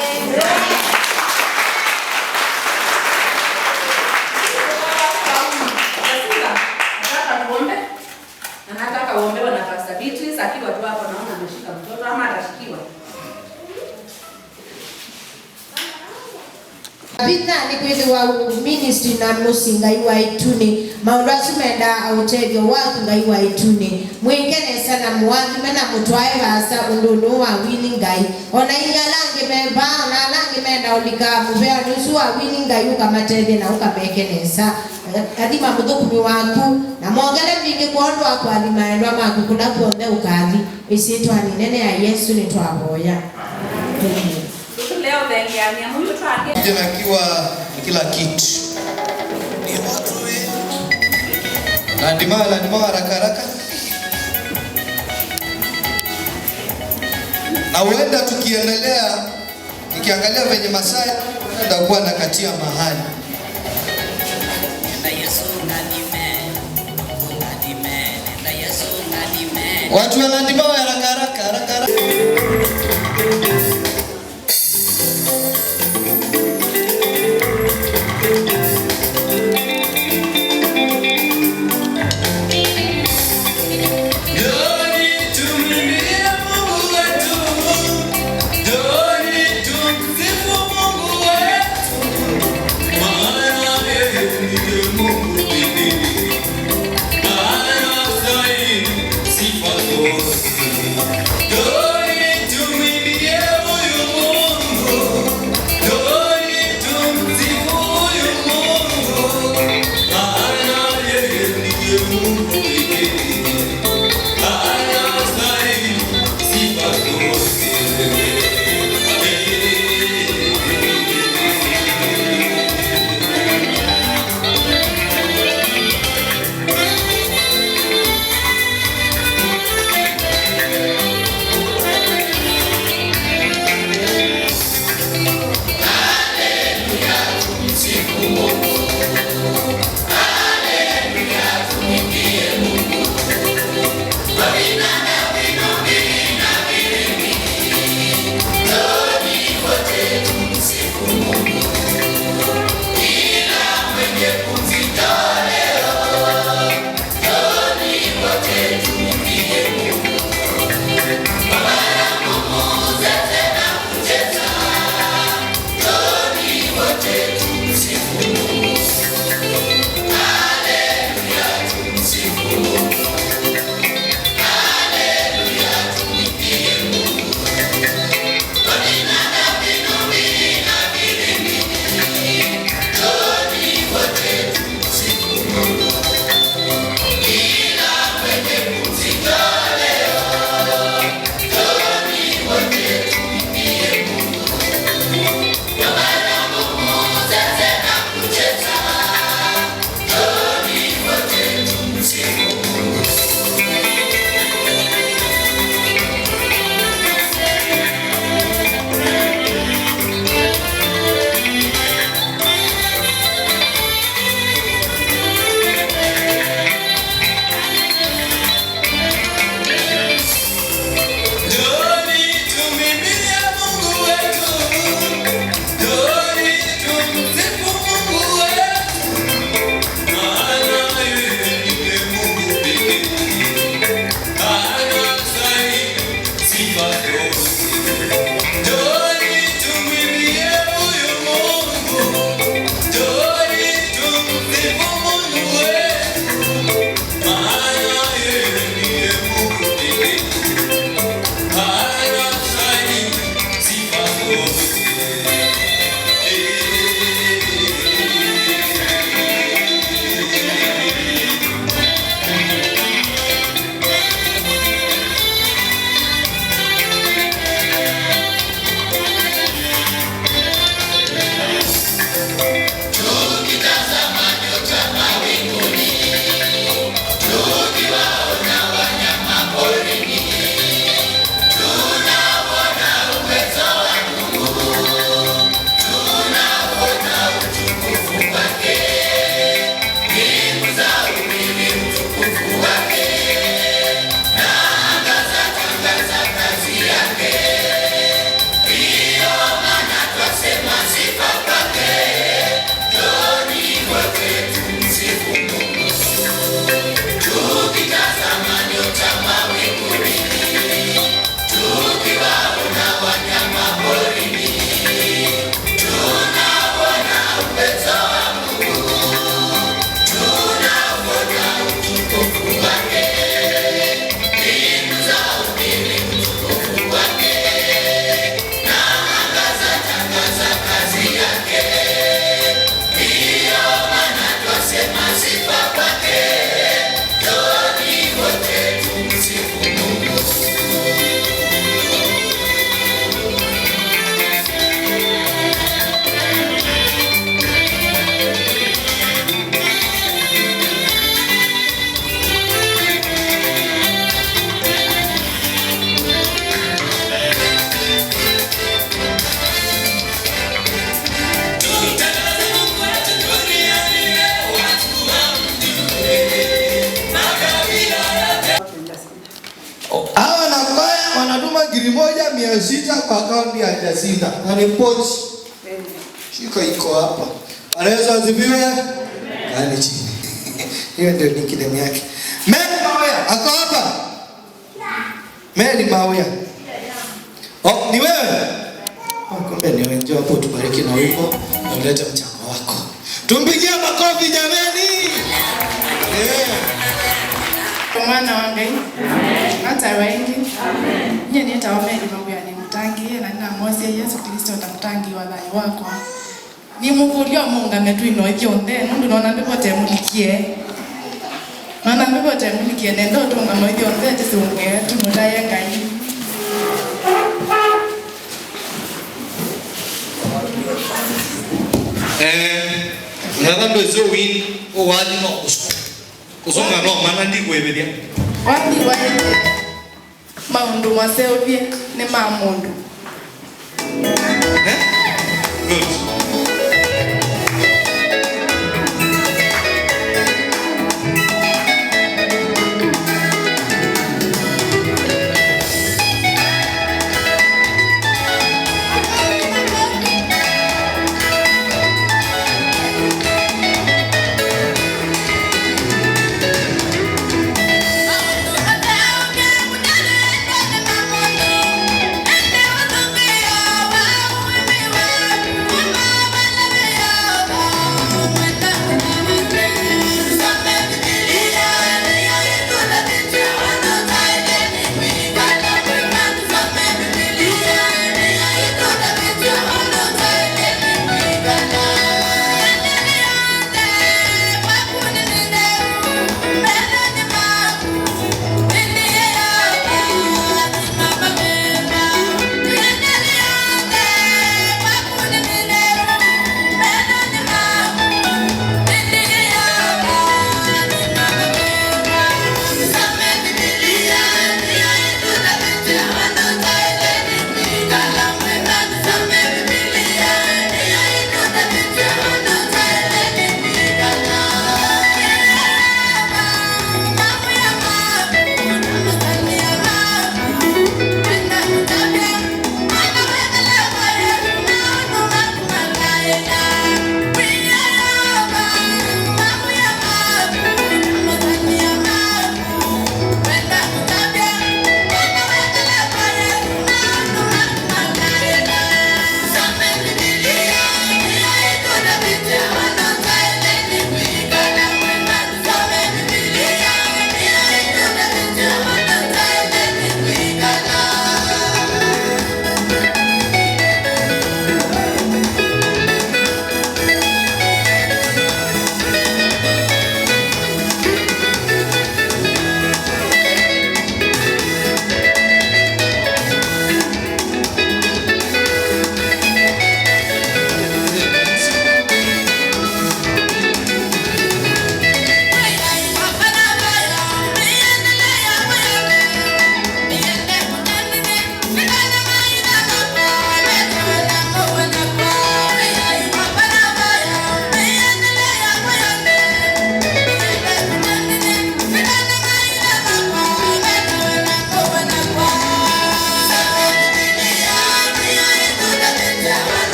Nataka uombewe na Pastor Beatrice akiwa tu hapo naona ameshika mtoto ama atashikiwa. Bina ni kwithiwa ministry na musi ngai wa ituni maundu acu menda utethio waku ngai wa ituni mwingene sana muathime na mutwae vasa undu wa wini ngai ona iria langi meba ona langi menda ulika muvea nusu wa wini ngai ukamatethie na ukamekenesa athima muthukumi waku na mwongere mingi kwondu wa kwathima endwa maku kula kuonthe ukathi isitwa nene ya Yesu ni twahoya. Leo vengia muyu twake akiwa kila kitu ni watu we na ndima haraka haraka na huenda tukiendelea nikiangalia venye masaa nitakuwa nakatia mahali. Watu wanandima haraka haraka haraka haraka. kwa akaunti ya Jacinda na ni pochi. Shika iko hapa. Bwana Yesu asifiwe. Kaeni chini. Hiyo ndio nickname yake. Mary Mawea ako hapa. Mary Mawea. Oh, ni wewe? Oh, kumbe ni wewe. Njoo hapo tubariki na wimbo na ulete mchango wako. Tumpigie makofi jameni. Yeah. Mwana wa Ngai hata wengi nye nitawa Mary Mawea ni mutangie na ninamosia Yesu Kristo ta mutangi wa thayu wakwa ni mukulio munga metwino ithyonthe nundu nona mbivote mulikie nona mbivote mulikie nenda utunga mo ithyonthe tisunge tumutaye Ngai. Unatha ndo win o wathi no kusonga no mana ndigwibithia. Wathi waite maundu maseuvye ni ma mundu. Good.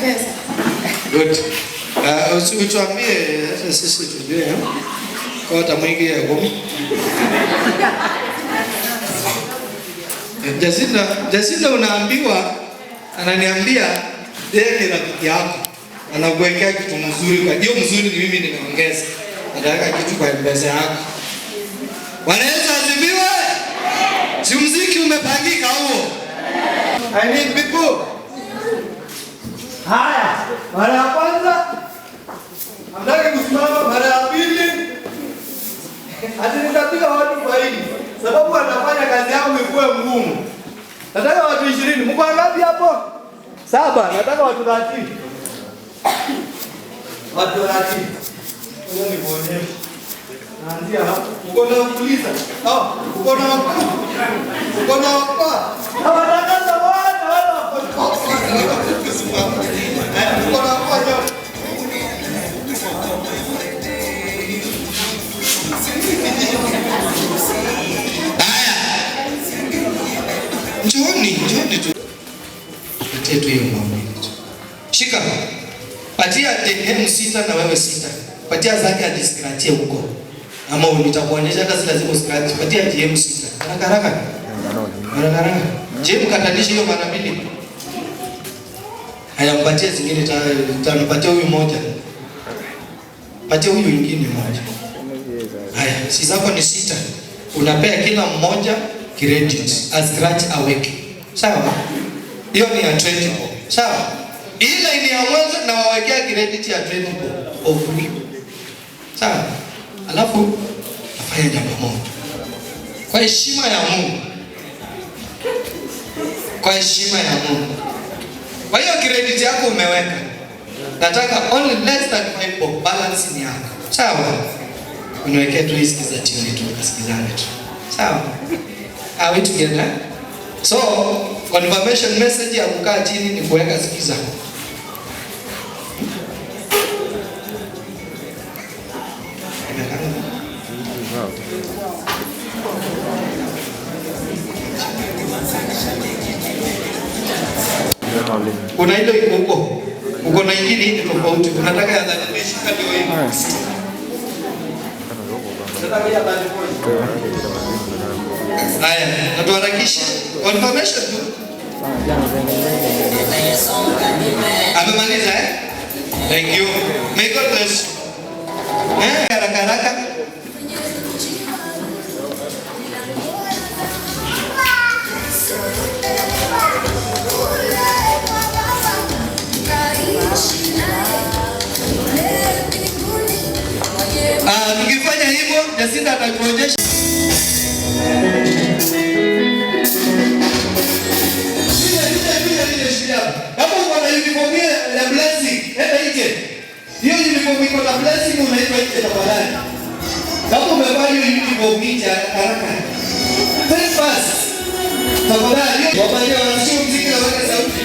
M-Pesa. Good. Utuambie hata sisi tujue eh? Kwa hata mwingi ya kumi. Jacinda, Jacinda unaambiwa, ananiambia yeye ni rafiki yako. Anakuwekea kitu mzuri, kwa hiyo mzuri ni mimi nimeongeza. Nataka kitu kwa M-Pesa yako. Bwana Yesu asifiwe. Si muziki umepangika huo. I need people. Haya, mara ya kwanza hamtaki kusimama, mara ya pili ati nitapiga watu faini sababu wanafanya kazi yangu ikuwe ngumu. Nataka watu 20. Mko wangapi hapo? 7. Nataka watu 30. Watu 30. Ngoja nikuonyeshe. Naanzia hapo. Uko na kuuliza. Oh, uko na wakuu. Uko na wakuu. Hawataka zawadi wala wakuu. Uko na wakuu leo. Haya. Njooni, njooni tu. Patia tu hiyo maombi tu. Shika. Patia DM 6 na wewe 6. Patia zake adiscratchie huko. Ama nitakuonyesha hata si lazima uscratch. Patia DM 6. Haraka haraka. Haraka haraka. Je, mkatanishe hiyo mara mbili. Haya, mpatie zingine tano. Patia huyu moja. Patia huyu mwingine moja. Haya, si zako ni 6. Unapea kila mmoja credit. A scratch aweke. Sawa? Hiyo ni ya 20. Sawa? Ile ni ya mwanzo na wawekea credit ya 20 of free. Sawa? Alafu nafanya jambo moja. Kwa heshima ya Mungu. Kwa heshima ya Mungu. Kwa hiyo credit yako umeweka. Nataka only less than 5 bob balance ni yako. Sawa? Uniwekee tu hizi za tune tu, kasikizane tu. Sawa? Are we together? So, confirmation message ya kukaa chini ni kuweka sikiza. Kuna ile iko huko. Uko na ingine hii ni tofauti. Unataka ya dhati shika ndio hii. Unataka ya dhati moja. Haya, na tuharakishe. Confirmation tu. Amemaliza eh? Thank you. May God bless. Haraka haraka. Tukifanya hivyo Jacinda atakuonyesha. Kama uko na uniform ya blessing, enda nje. Hiyo uniform iko na blessing unaitwa nje tafadhali. Kama umevaa hiyo uniform nje haraka. Very fast. Tafadhali, wapatie wananchi muziki na weke sauti.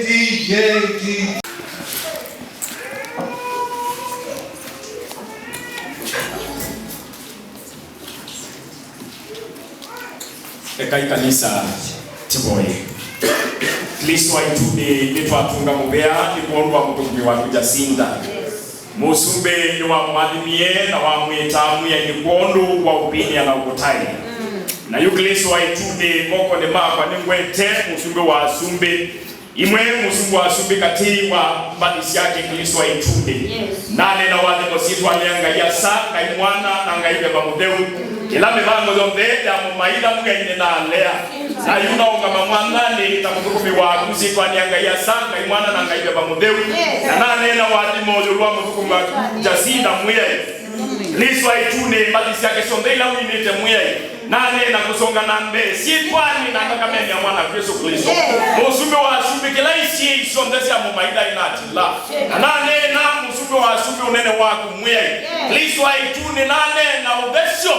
T J T. Ekai kanisa tiboye Kristo aitune nitwatunga mubea nikwondwa mutumbi wa Jacinda musumbe ni wa mwathimie na wa mwitamu ya nikwondu wa upini na ukotai na yu Kristo aitune moko ni makwa ningwete musumbe wa asumbe imwe musumbe wa asumbe kati wa mbathi ciake Kristo aitune nane na wathimo citwa nĩ Ngai Asa Ngai Mwana na Ngai Baba Mũtheru ila mibango yonthe ya mumaitha mugaine na alea na yuna ungama mwathani ta muthukumi waku citwa nĩ Ngai Asa Ngai Mwana na Ngai Baba Mũtheru na nane na wathimo ũyũ rwa muthukumi waku Jacinda Mwĩai Kristo aitune mbathi ciake cionthe ila winite Mwĩai nane na kusonga na mbe sitwani na thakame ya mwana Yesu Kristo musumbi wa asumbi kila isi cionthe cia mumaitha inatila na nane na musumbi wa asumbi unene waku Mwĩai Kristo aitune nane na uthesio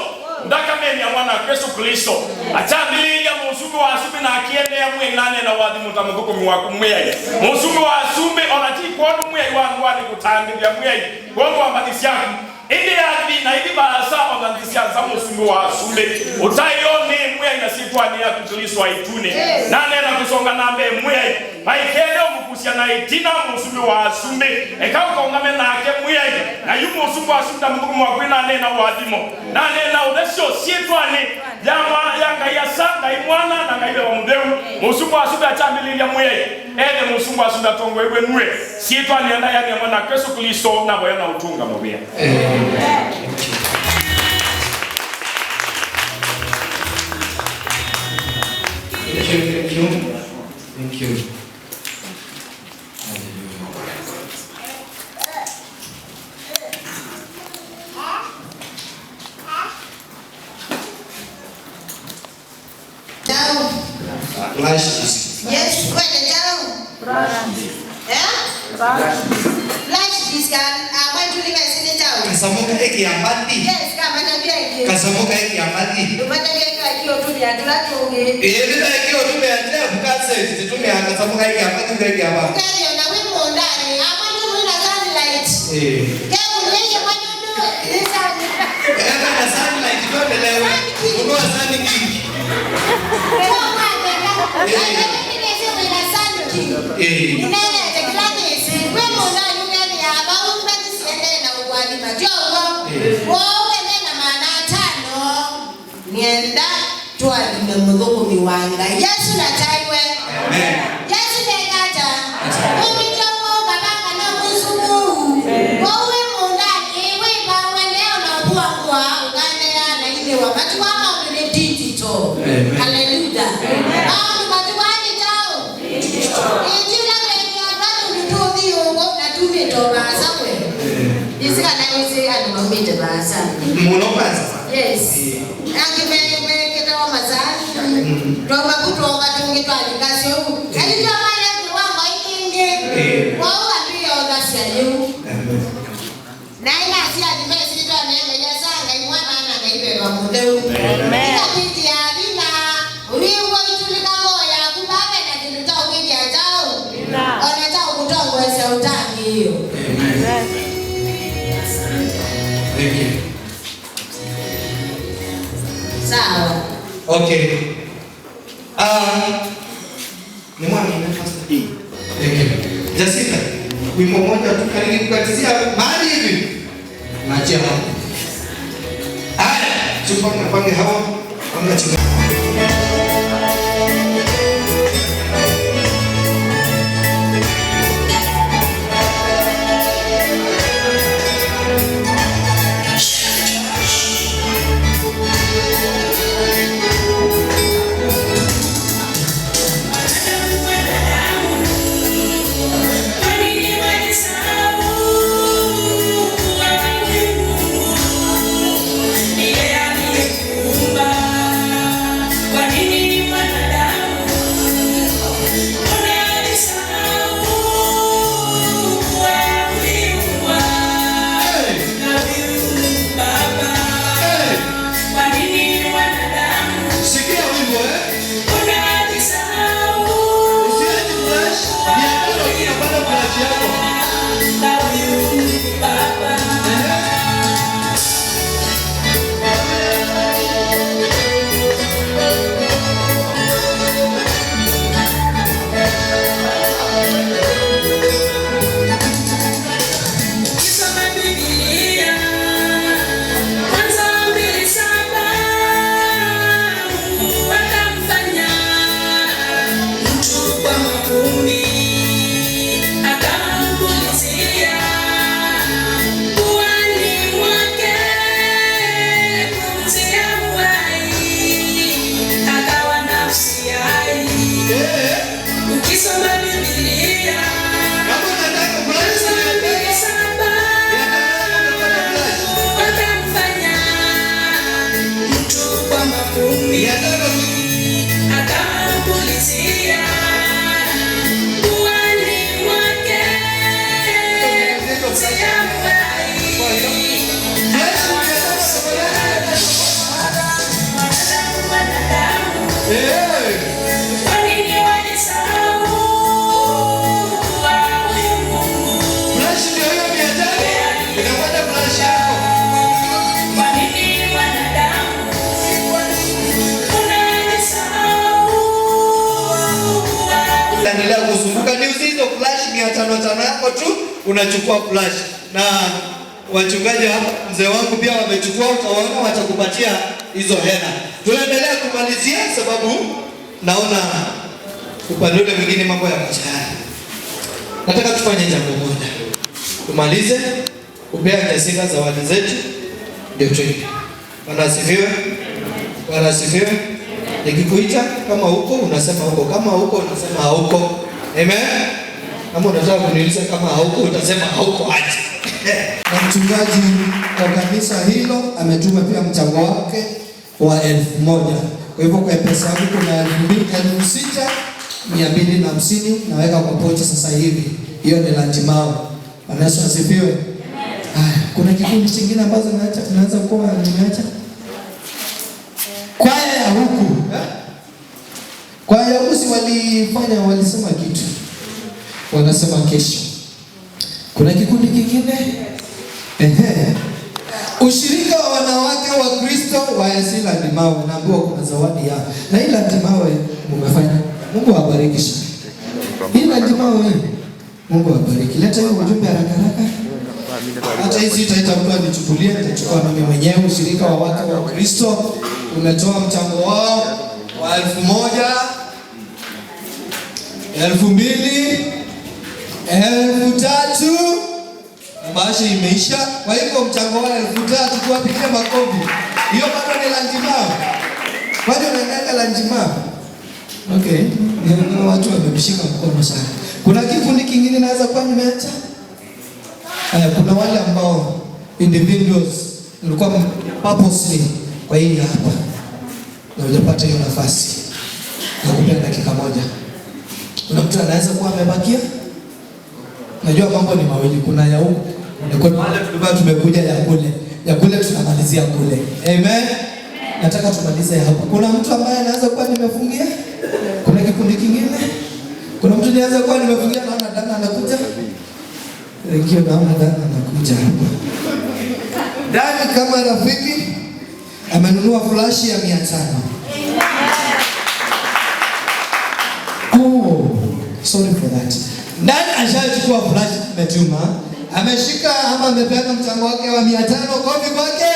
thakame ya mwana Yesu Kristo achambiliria musumbi wa asumbi na akiendea Mwĩai nane na wathimo ta muthukumi waku Mwĩai musumbi wa asumbi ona ti kwondu Mwĩai wa ngwani gutandithia Mwĩai kwondu wa mbathi ciaku indi yathi na ithi baasa ona nthi cianza musumbi wa asumbi utayo ni Mwĩai na citwani yaku Kristo aitune nane na kusonga na mbe Mwĩai maikende umukucia na itina musumbi wa asumbi eka ukongame nake Mwĩai na yu musumbi wa asumbi ta muthukumi waku nane na wathimo nane na uthesio ciitwani ya Ngai Asa Ngai Mwana na Ngai Baba Mũtheru musumbi wa asumbi achambiliria Mwĩai ene musumbi wa asumbi atongoewe nue ciitwani ya ndaya ya mwana Yesu Kristo na boya na utunga mubia. Thank you, thank you. Thank you. Down. Flash disk. Yes, wait, down. Eh? Flash disk. Amajulika sini down. Kasamoka eki ya mati. Yes, kama tabia iki. Kasamoka eki ya mati. Umatabia iki otumia tulatungi. Yelita eki otumia tena bukase titumia kasamoka eki ya mati eki ya mati. Kari na wimbo ndani. Amaju mwina sunlight. Eh. Keu yeye mwajudu sunlight. Eka na sunlight tuendelewe. Unua sun king. Nienda twalime muthukumi wa Ngai Yesu nataiwe. Amen. Yesu nekata umitomo babanga na musumu wowe mundani wibawe leo na kuwa kwa uganea na ile wakati wa maundu ni digital. Hallelujah. Maundu matuwani tao injila kwenye abantu nduthi ugo na tumito basa kwe isika na isi anu maumite basa Muno kwanza. Yes. Angimeketawa mazani. Roma kutoka tungi twalikasyo. Alitoa mali kiwango ikingi. Wao ndio gasyayu. Na ina sia nimesitwa nenda yasanga imwana na ngaibe wa mudeu. Amen. Ikabidi ya bina uliwo itulika moya kubabe na kintu wingi atao. Ona tao kutongwesa utangi hiyo. Amen. Thank you. Sawa. Okay. Ni mwana ni first. Thank you. Jacinda, wimbo moja tu karibu kukatizia mahali hivi. Naachia hapo. Haya, tupanga pange hawa, panga chini. Yeah. 500 yako tu unachukua flash. Na wachungaji hapa, mzee wangu pia wamechukua, utaona watakupatia hizo hela. Tunaendelea kumalizia sababu naona upande ule mwingine mambo yako tayari. Nataka tufanye jambo moja, tumalize kupea Jacinda zawadi zetu, ndio twende. Bwana asifiwe. Bwana asifiwe. Nikikuita kama huko unasema huko, kama huko unasema hauko. Amen. Kama unataka kuniuliza kama hauko utasema hauko aje. Na mchungaji wa kanisa hilo ametuma pia mchango wake wa 1000. Kwa hivyo kwa pesa yangu kuna 6250 naweka kwa pochi sasa hivi. Hiyo ni Landimao. Bwana Yesu asifiwe. Haya, kuna kikundi kingine ambazo naacha, tunaanza kuwa nimeacha. Kwaya ya huku. Kwaya ya huku si walifanya, walisema kitu. Wanasema kesho. Kuna kikundi kingine? Ehe. Ushirika wa wanawake wa Kristo wa AIC Landimao, naambiwa kuna zawadi yao. Na hii Landimao mmefanya. Mungu awabariki sana. Hii Landimao hii. Mungu awabariki. Leta hiyo ujumbe haraka haraka. Hata hizi itaita mtu anichukulie, nitachukua mimi mwenyewe. Ushirika wa wake wa Kristo umetoa mchango wao wa 1000, 2000, 3000. Bahasha imeisha. Kwa hivyo mchango wao 3000, tuwapigie makofi. Hiyo bado ni Landimao. Kwani unaendanga Landimao? Okay. Ni watu wamemshika mkono sana. Kuna kikundi kingine naweza kuwa nimeacha? Kuna wale ambao individuals walikuwa purposely kwa hii hapa na hujapata hiyo nafasi. Nakupea dakika moja. Kuna mtu anaweza kuwa amebakia? Najua mambo ni mawili, kuna ya huku na kuna wale tulikuwa tumekuja ya kule. Ya kule tunamalizia kule. Amen. Nataka tumalize hapa. Kuna mtu ambaye anaweza kuwa nimefungia? Kuna kikundi kingine? Kuna mtu anaweza kuwa nimefungia? Naona Dana anakuja. Ndio, naona Dana anakuja hapa. Dana kama rafiki amenunua flash ya 500. Oh, sorry for that. Dana ashachukua flash ametuma. Ameshika ama amepeana mchango wake wa 500, kofi kwake.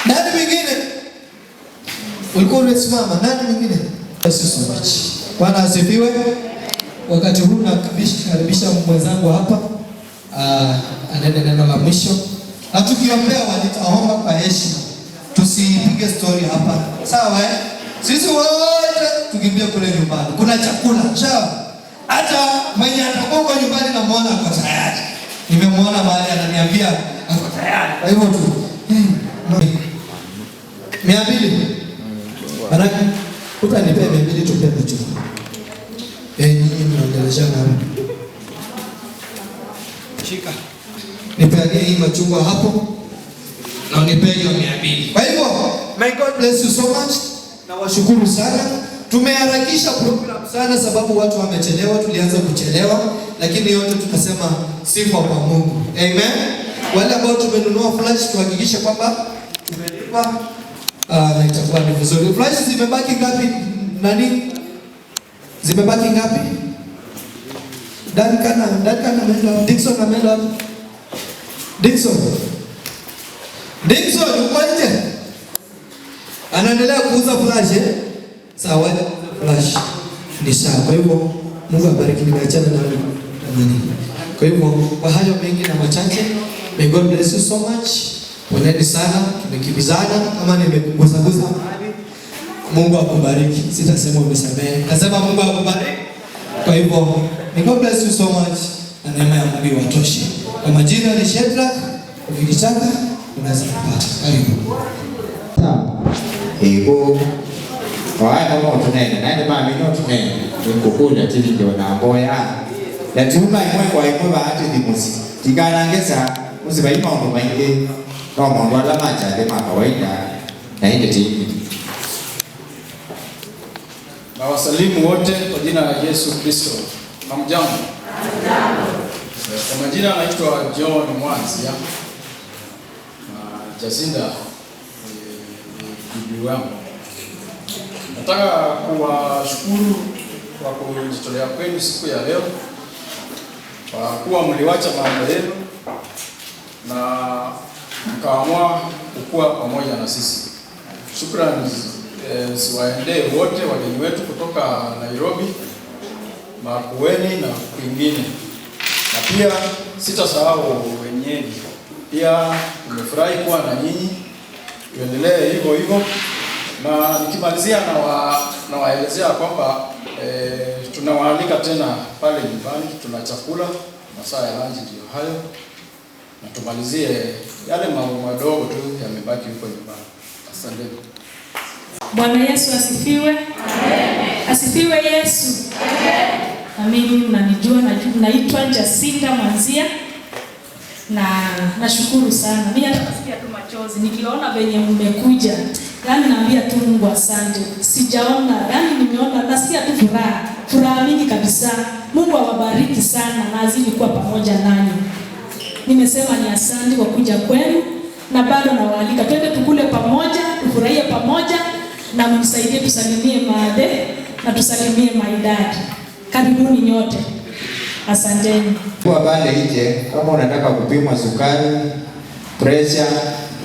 Nani mwingine? Ulikuwa umesimama, nani mwingine? Yesu so much. Bwana asifiwe. Wakati huu nakaribisha mwenzangu hapa anene neno la mwisho. Na tukiombea nitaomba kwa heshima. Tusipige story hapa. Sawa eh? Sisi wote tukimbie kule nyumbani. Kuna chakula, sawa? Hata mwenye atakuwa kwa nyumbani namuona ako tayari. Nimemuona mahali ananiambia ako tayari. Kwa hivyo tu 200. Baraka, utanipea 200 tupe machungwa. Nyinyi mnaongeleshana hapa. Shika. Nipeanie hii machungwa hapo na unipe hiyo 200. Kwa hivyo, may God bless you so much. Na washukuru sana. Tumeharakisha program sana sababu watu wamechelewa, tulianza kuchelewa, lakini yote tunasema sifa kwa Mungu. Amen. Wale ambao tumenunua flash tuhakikishe kwamba tumelipa, na itakuwa ni vizuri. Flash zimebaki ngapi? Nani? Zimebaki ngapi? Duncan ameenda, Dickson ameenda. Dickson. Dickson uko nje? Anaendelea kuuza flash eh? Sawa, flash ni sawa. Kwa hivyo Mungu abariki, nimeachana na nani. Kwa hivyo kwa hayo mengi na machache, may God bless you so much. Poleni sana, tumekimbizana kama nimekugusagusa mahali. Mungu akubariki. Sitasema unisamehe. Nasema Mungu akubariki. Kwa hivyo may God bless you so much na neema ya Mungu iwatoshe. Kwa majina ni Shedrack, ukitaka unaweza kupata. Karibu. Ego waya no tunene naende mami no tunene nikukunda tili ndio na mboya na tuma imwe kwa imwe bahati thimusi tikanangesa musi bai maundu maingi no maundu ala machache ma kawaida na inde tini. Na wasalimu wote kwa jina la Yesu Kristo. Hamjambo? Kwa majina naitwa John Mwanzia na Jacinda ni bibi wangu. Nataka kuwashukuru kwa kujitolea kwenu siku ya leo. kwa kuwa mliwacha mambo yenu na mkaamua kukua pamoja na sisi. Shukrani ziwaendee wote wageni wetu kutoka Nairobi, Makueni na kwingine, na pia sitasahau wenyeji. Pia tumefurahi kuwa na nyinyi, tuendelee hivyo hivyo, na nikimalizia nawaelezea kwamba tunawaalika tena pale nyumbani, tuna chakula, masaa ya lunch ndio hayo, na tumalizie yale mambo madogo tu yamebaki huko nyumbani. Asanteni. Bwana Yesu asifiwe. Amen. Asifiwe Yesu. Amen. Na mimi mnanijua, naitwa Jacinta Mwanzia na nashukuru sana. Mimi hata nasikia tu machozi nikiona venye mmekuja. Yaani naambia tu Mungu asante. Sijaona, yaani nimeona, nasikia tu furaha, furaha mingi kabisa. Mungu awabariki sana na azidi kuwa pamoja nanyi. Nimesema ni asante kwa kuja kwenu na bado nawaalika twende tukule pamoja, tufurahie pamoja na mnisaidie tusalimie maade na tusalimie maidadi. Karibuni nyote. Asanteni. Kwa pale nje kama unataka kupimwa sukari, pressure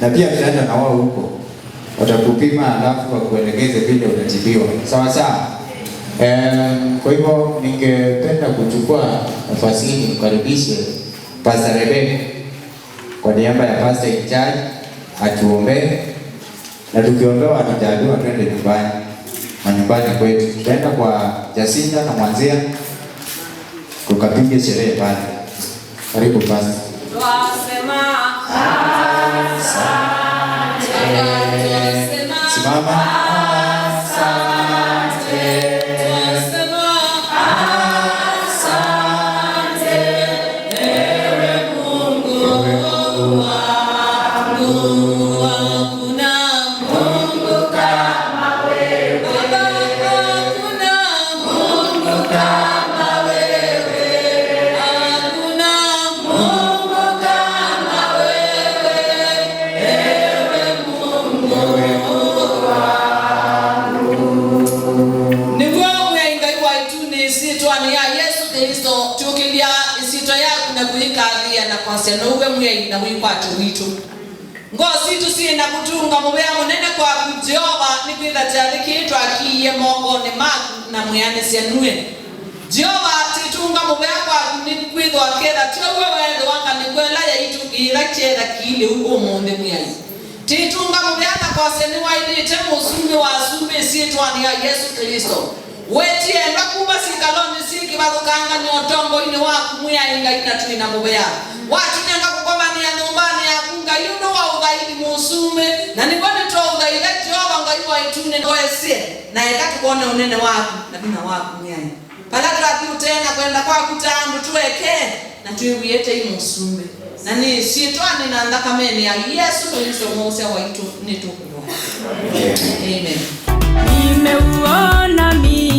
na pia tutaenda na wao huko. Watakupima alafu wakuelekeze vile utatibiwa. Sawa sawa. Kwa hivyo ningependa kuchukua nafasi hii nimkaribishe Pastor Rebecca kwa niaba ya Pastor in charge atuombee, na tukiombewa tutaambiwa twende nyumbani, manyumbani kwetu. Tutaenda kwa Jacinta na Mwanzia tukapige sherehe pale. Karibu Pastor. Twasema asante. Simama. Asante. Twasema asante, ewe Mungu wangu. Hakuna Mungu kama wewe. Baba, hakuna Mungu kama wewe. Hakuna Mungu kama wewe, ewe Mungu wangu. Niguo Ngai waitu ni sitwani ya Yesu Kristo tukilia isitwa yaku na kuikathia na kwasya nouwe mwei na wikwatyo witu ngo situ sienda kutunga muvea munene kwaku Jehova ni kwitha kyathikitwa akiiye mokoni maku na mwianisya nue Jehova titunga muvea kwaku ni kwithwa ketha tiouwe wethiwa nganikwela yaitu ila kyetha kiili umuthi mwiai titunga muvea na kwasya ni waithite musumbi wa sumbi sitwani ya Yesu Kristo wetiendwa kuma sikaloni sikivathukangania utongoini waku mwia Ngai na twina muvea watinenga kukomania nyumbani yaku Ngai undu wa uthaidi musume na niguo nitwauthaithe Jehova Ngai waitune wesie na eka tukone unene waku na vinya waku mwiai pala twathi utena kwenda kwaku ta andu tueke na twiwiete i musume na ni sietwani na nthakameni ya Yesu Kristo muusya waitu nitukuwa. Amen. Nimeuona mimi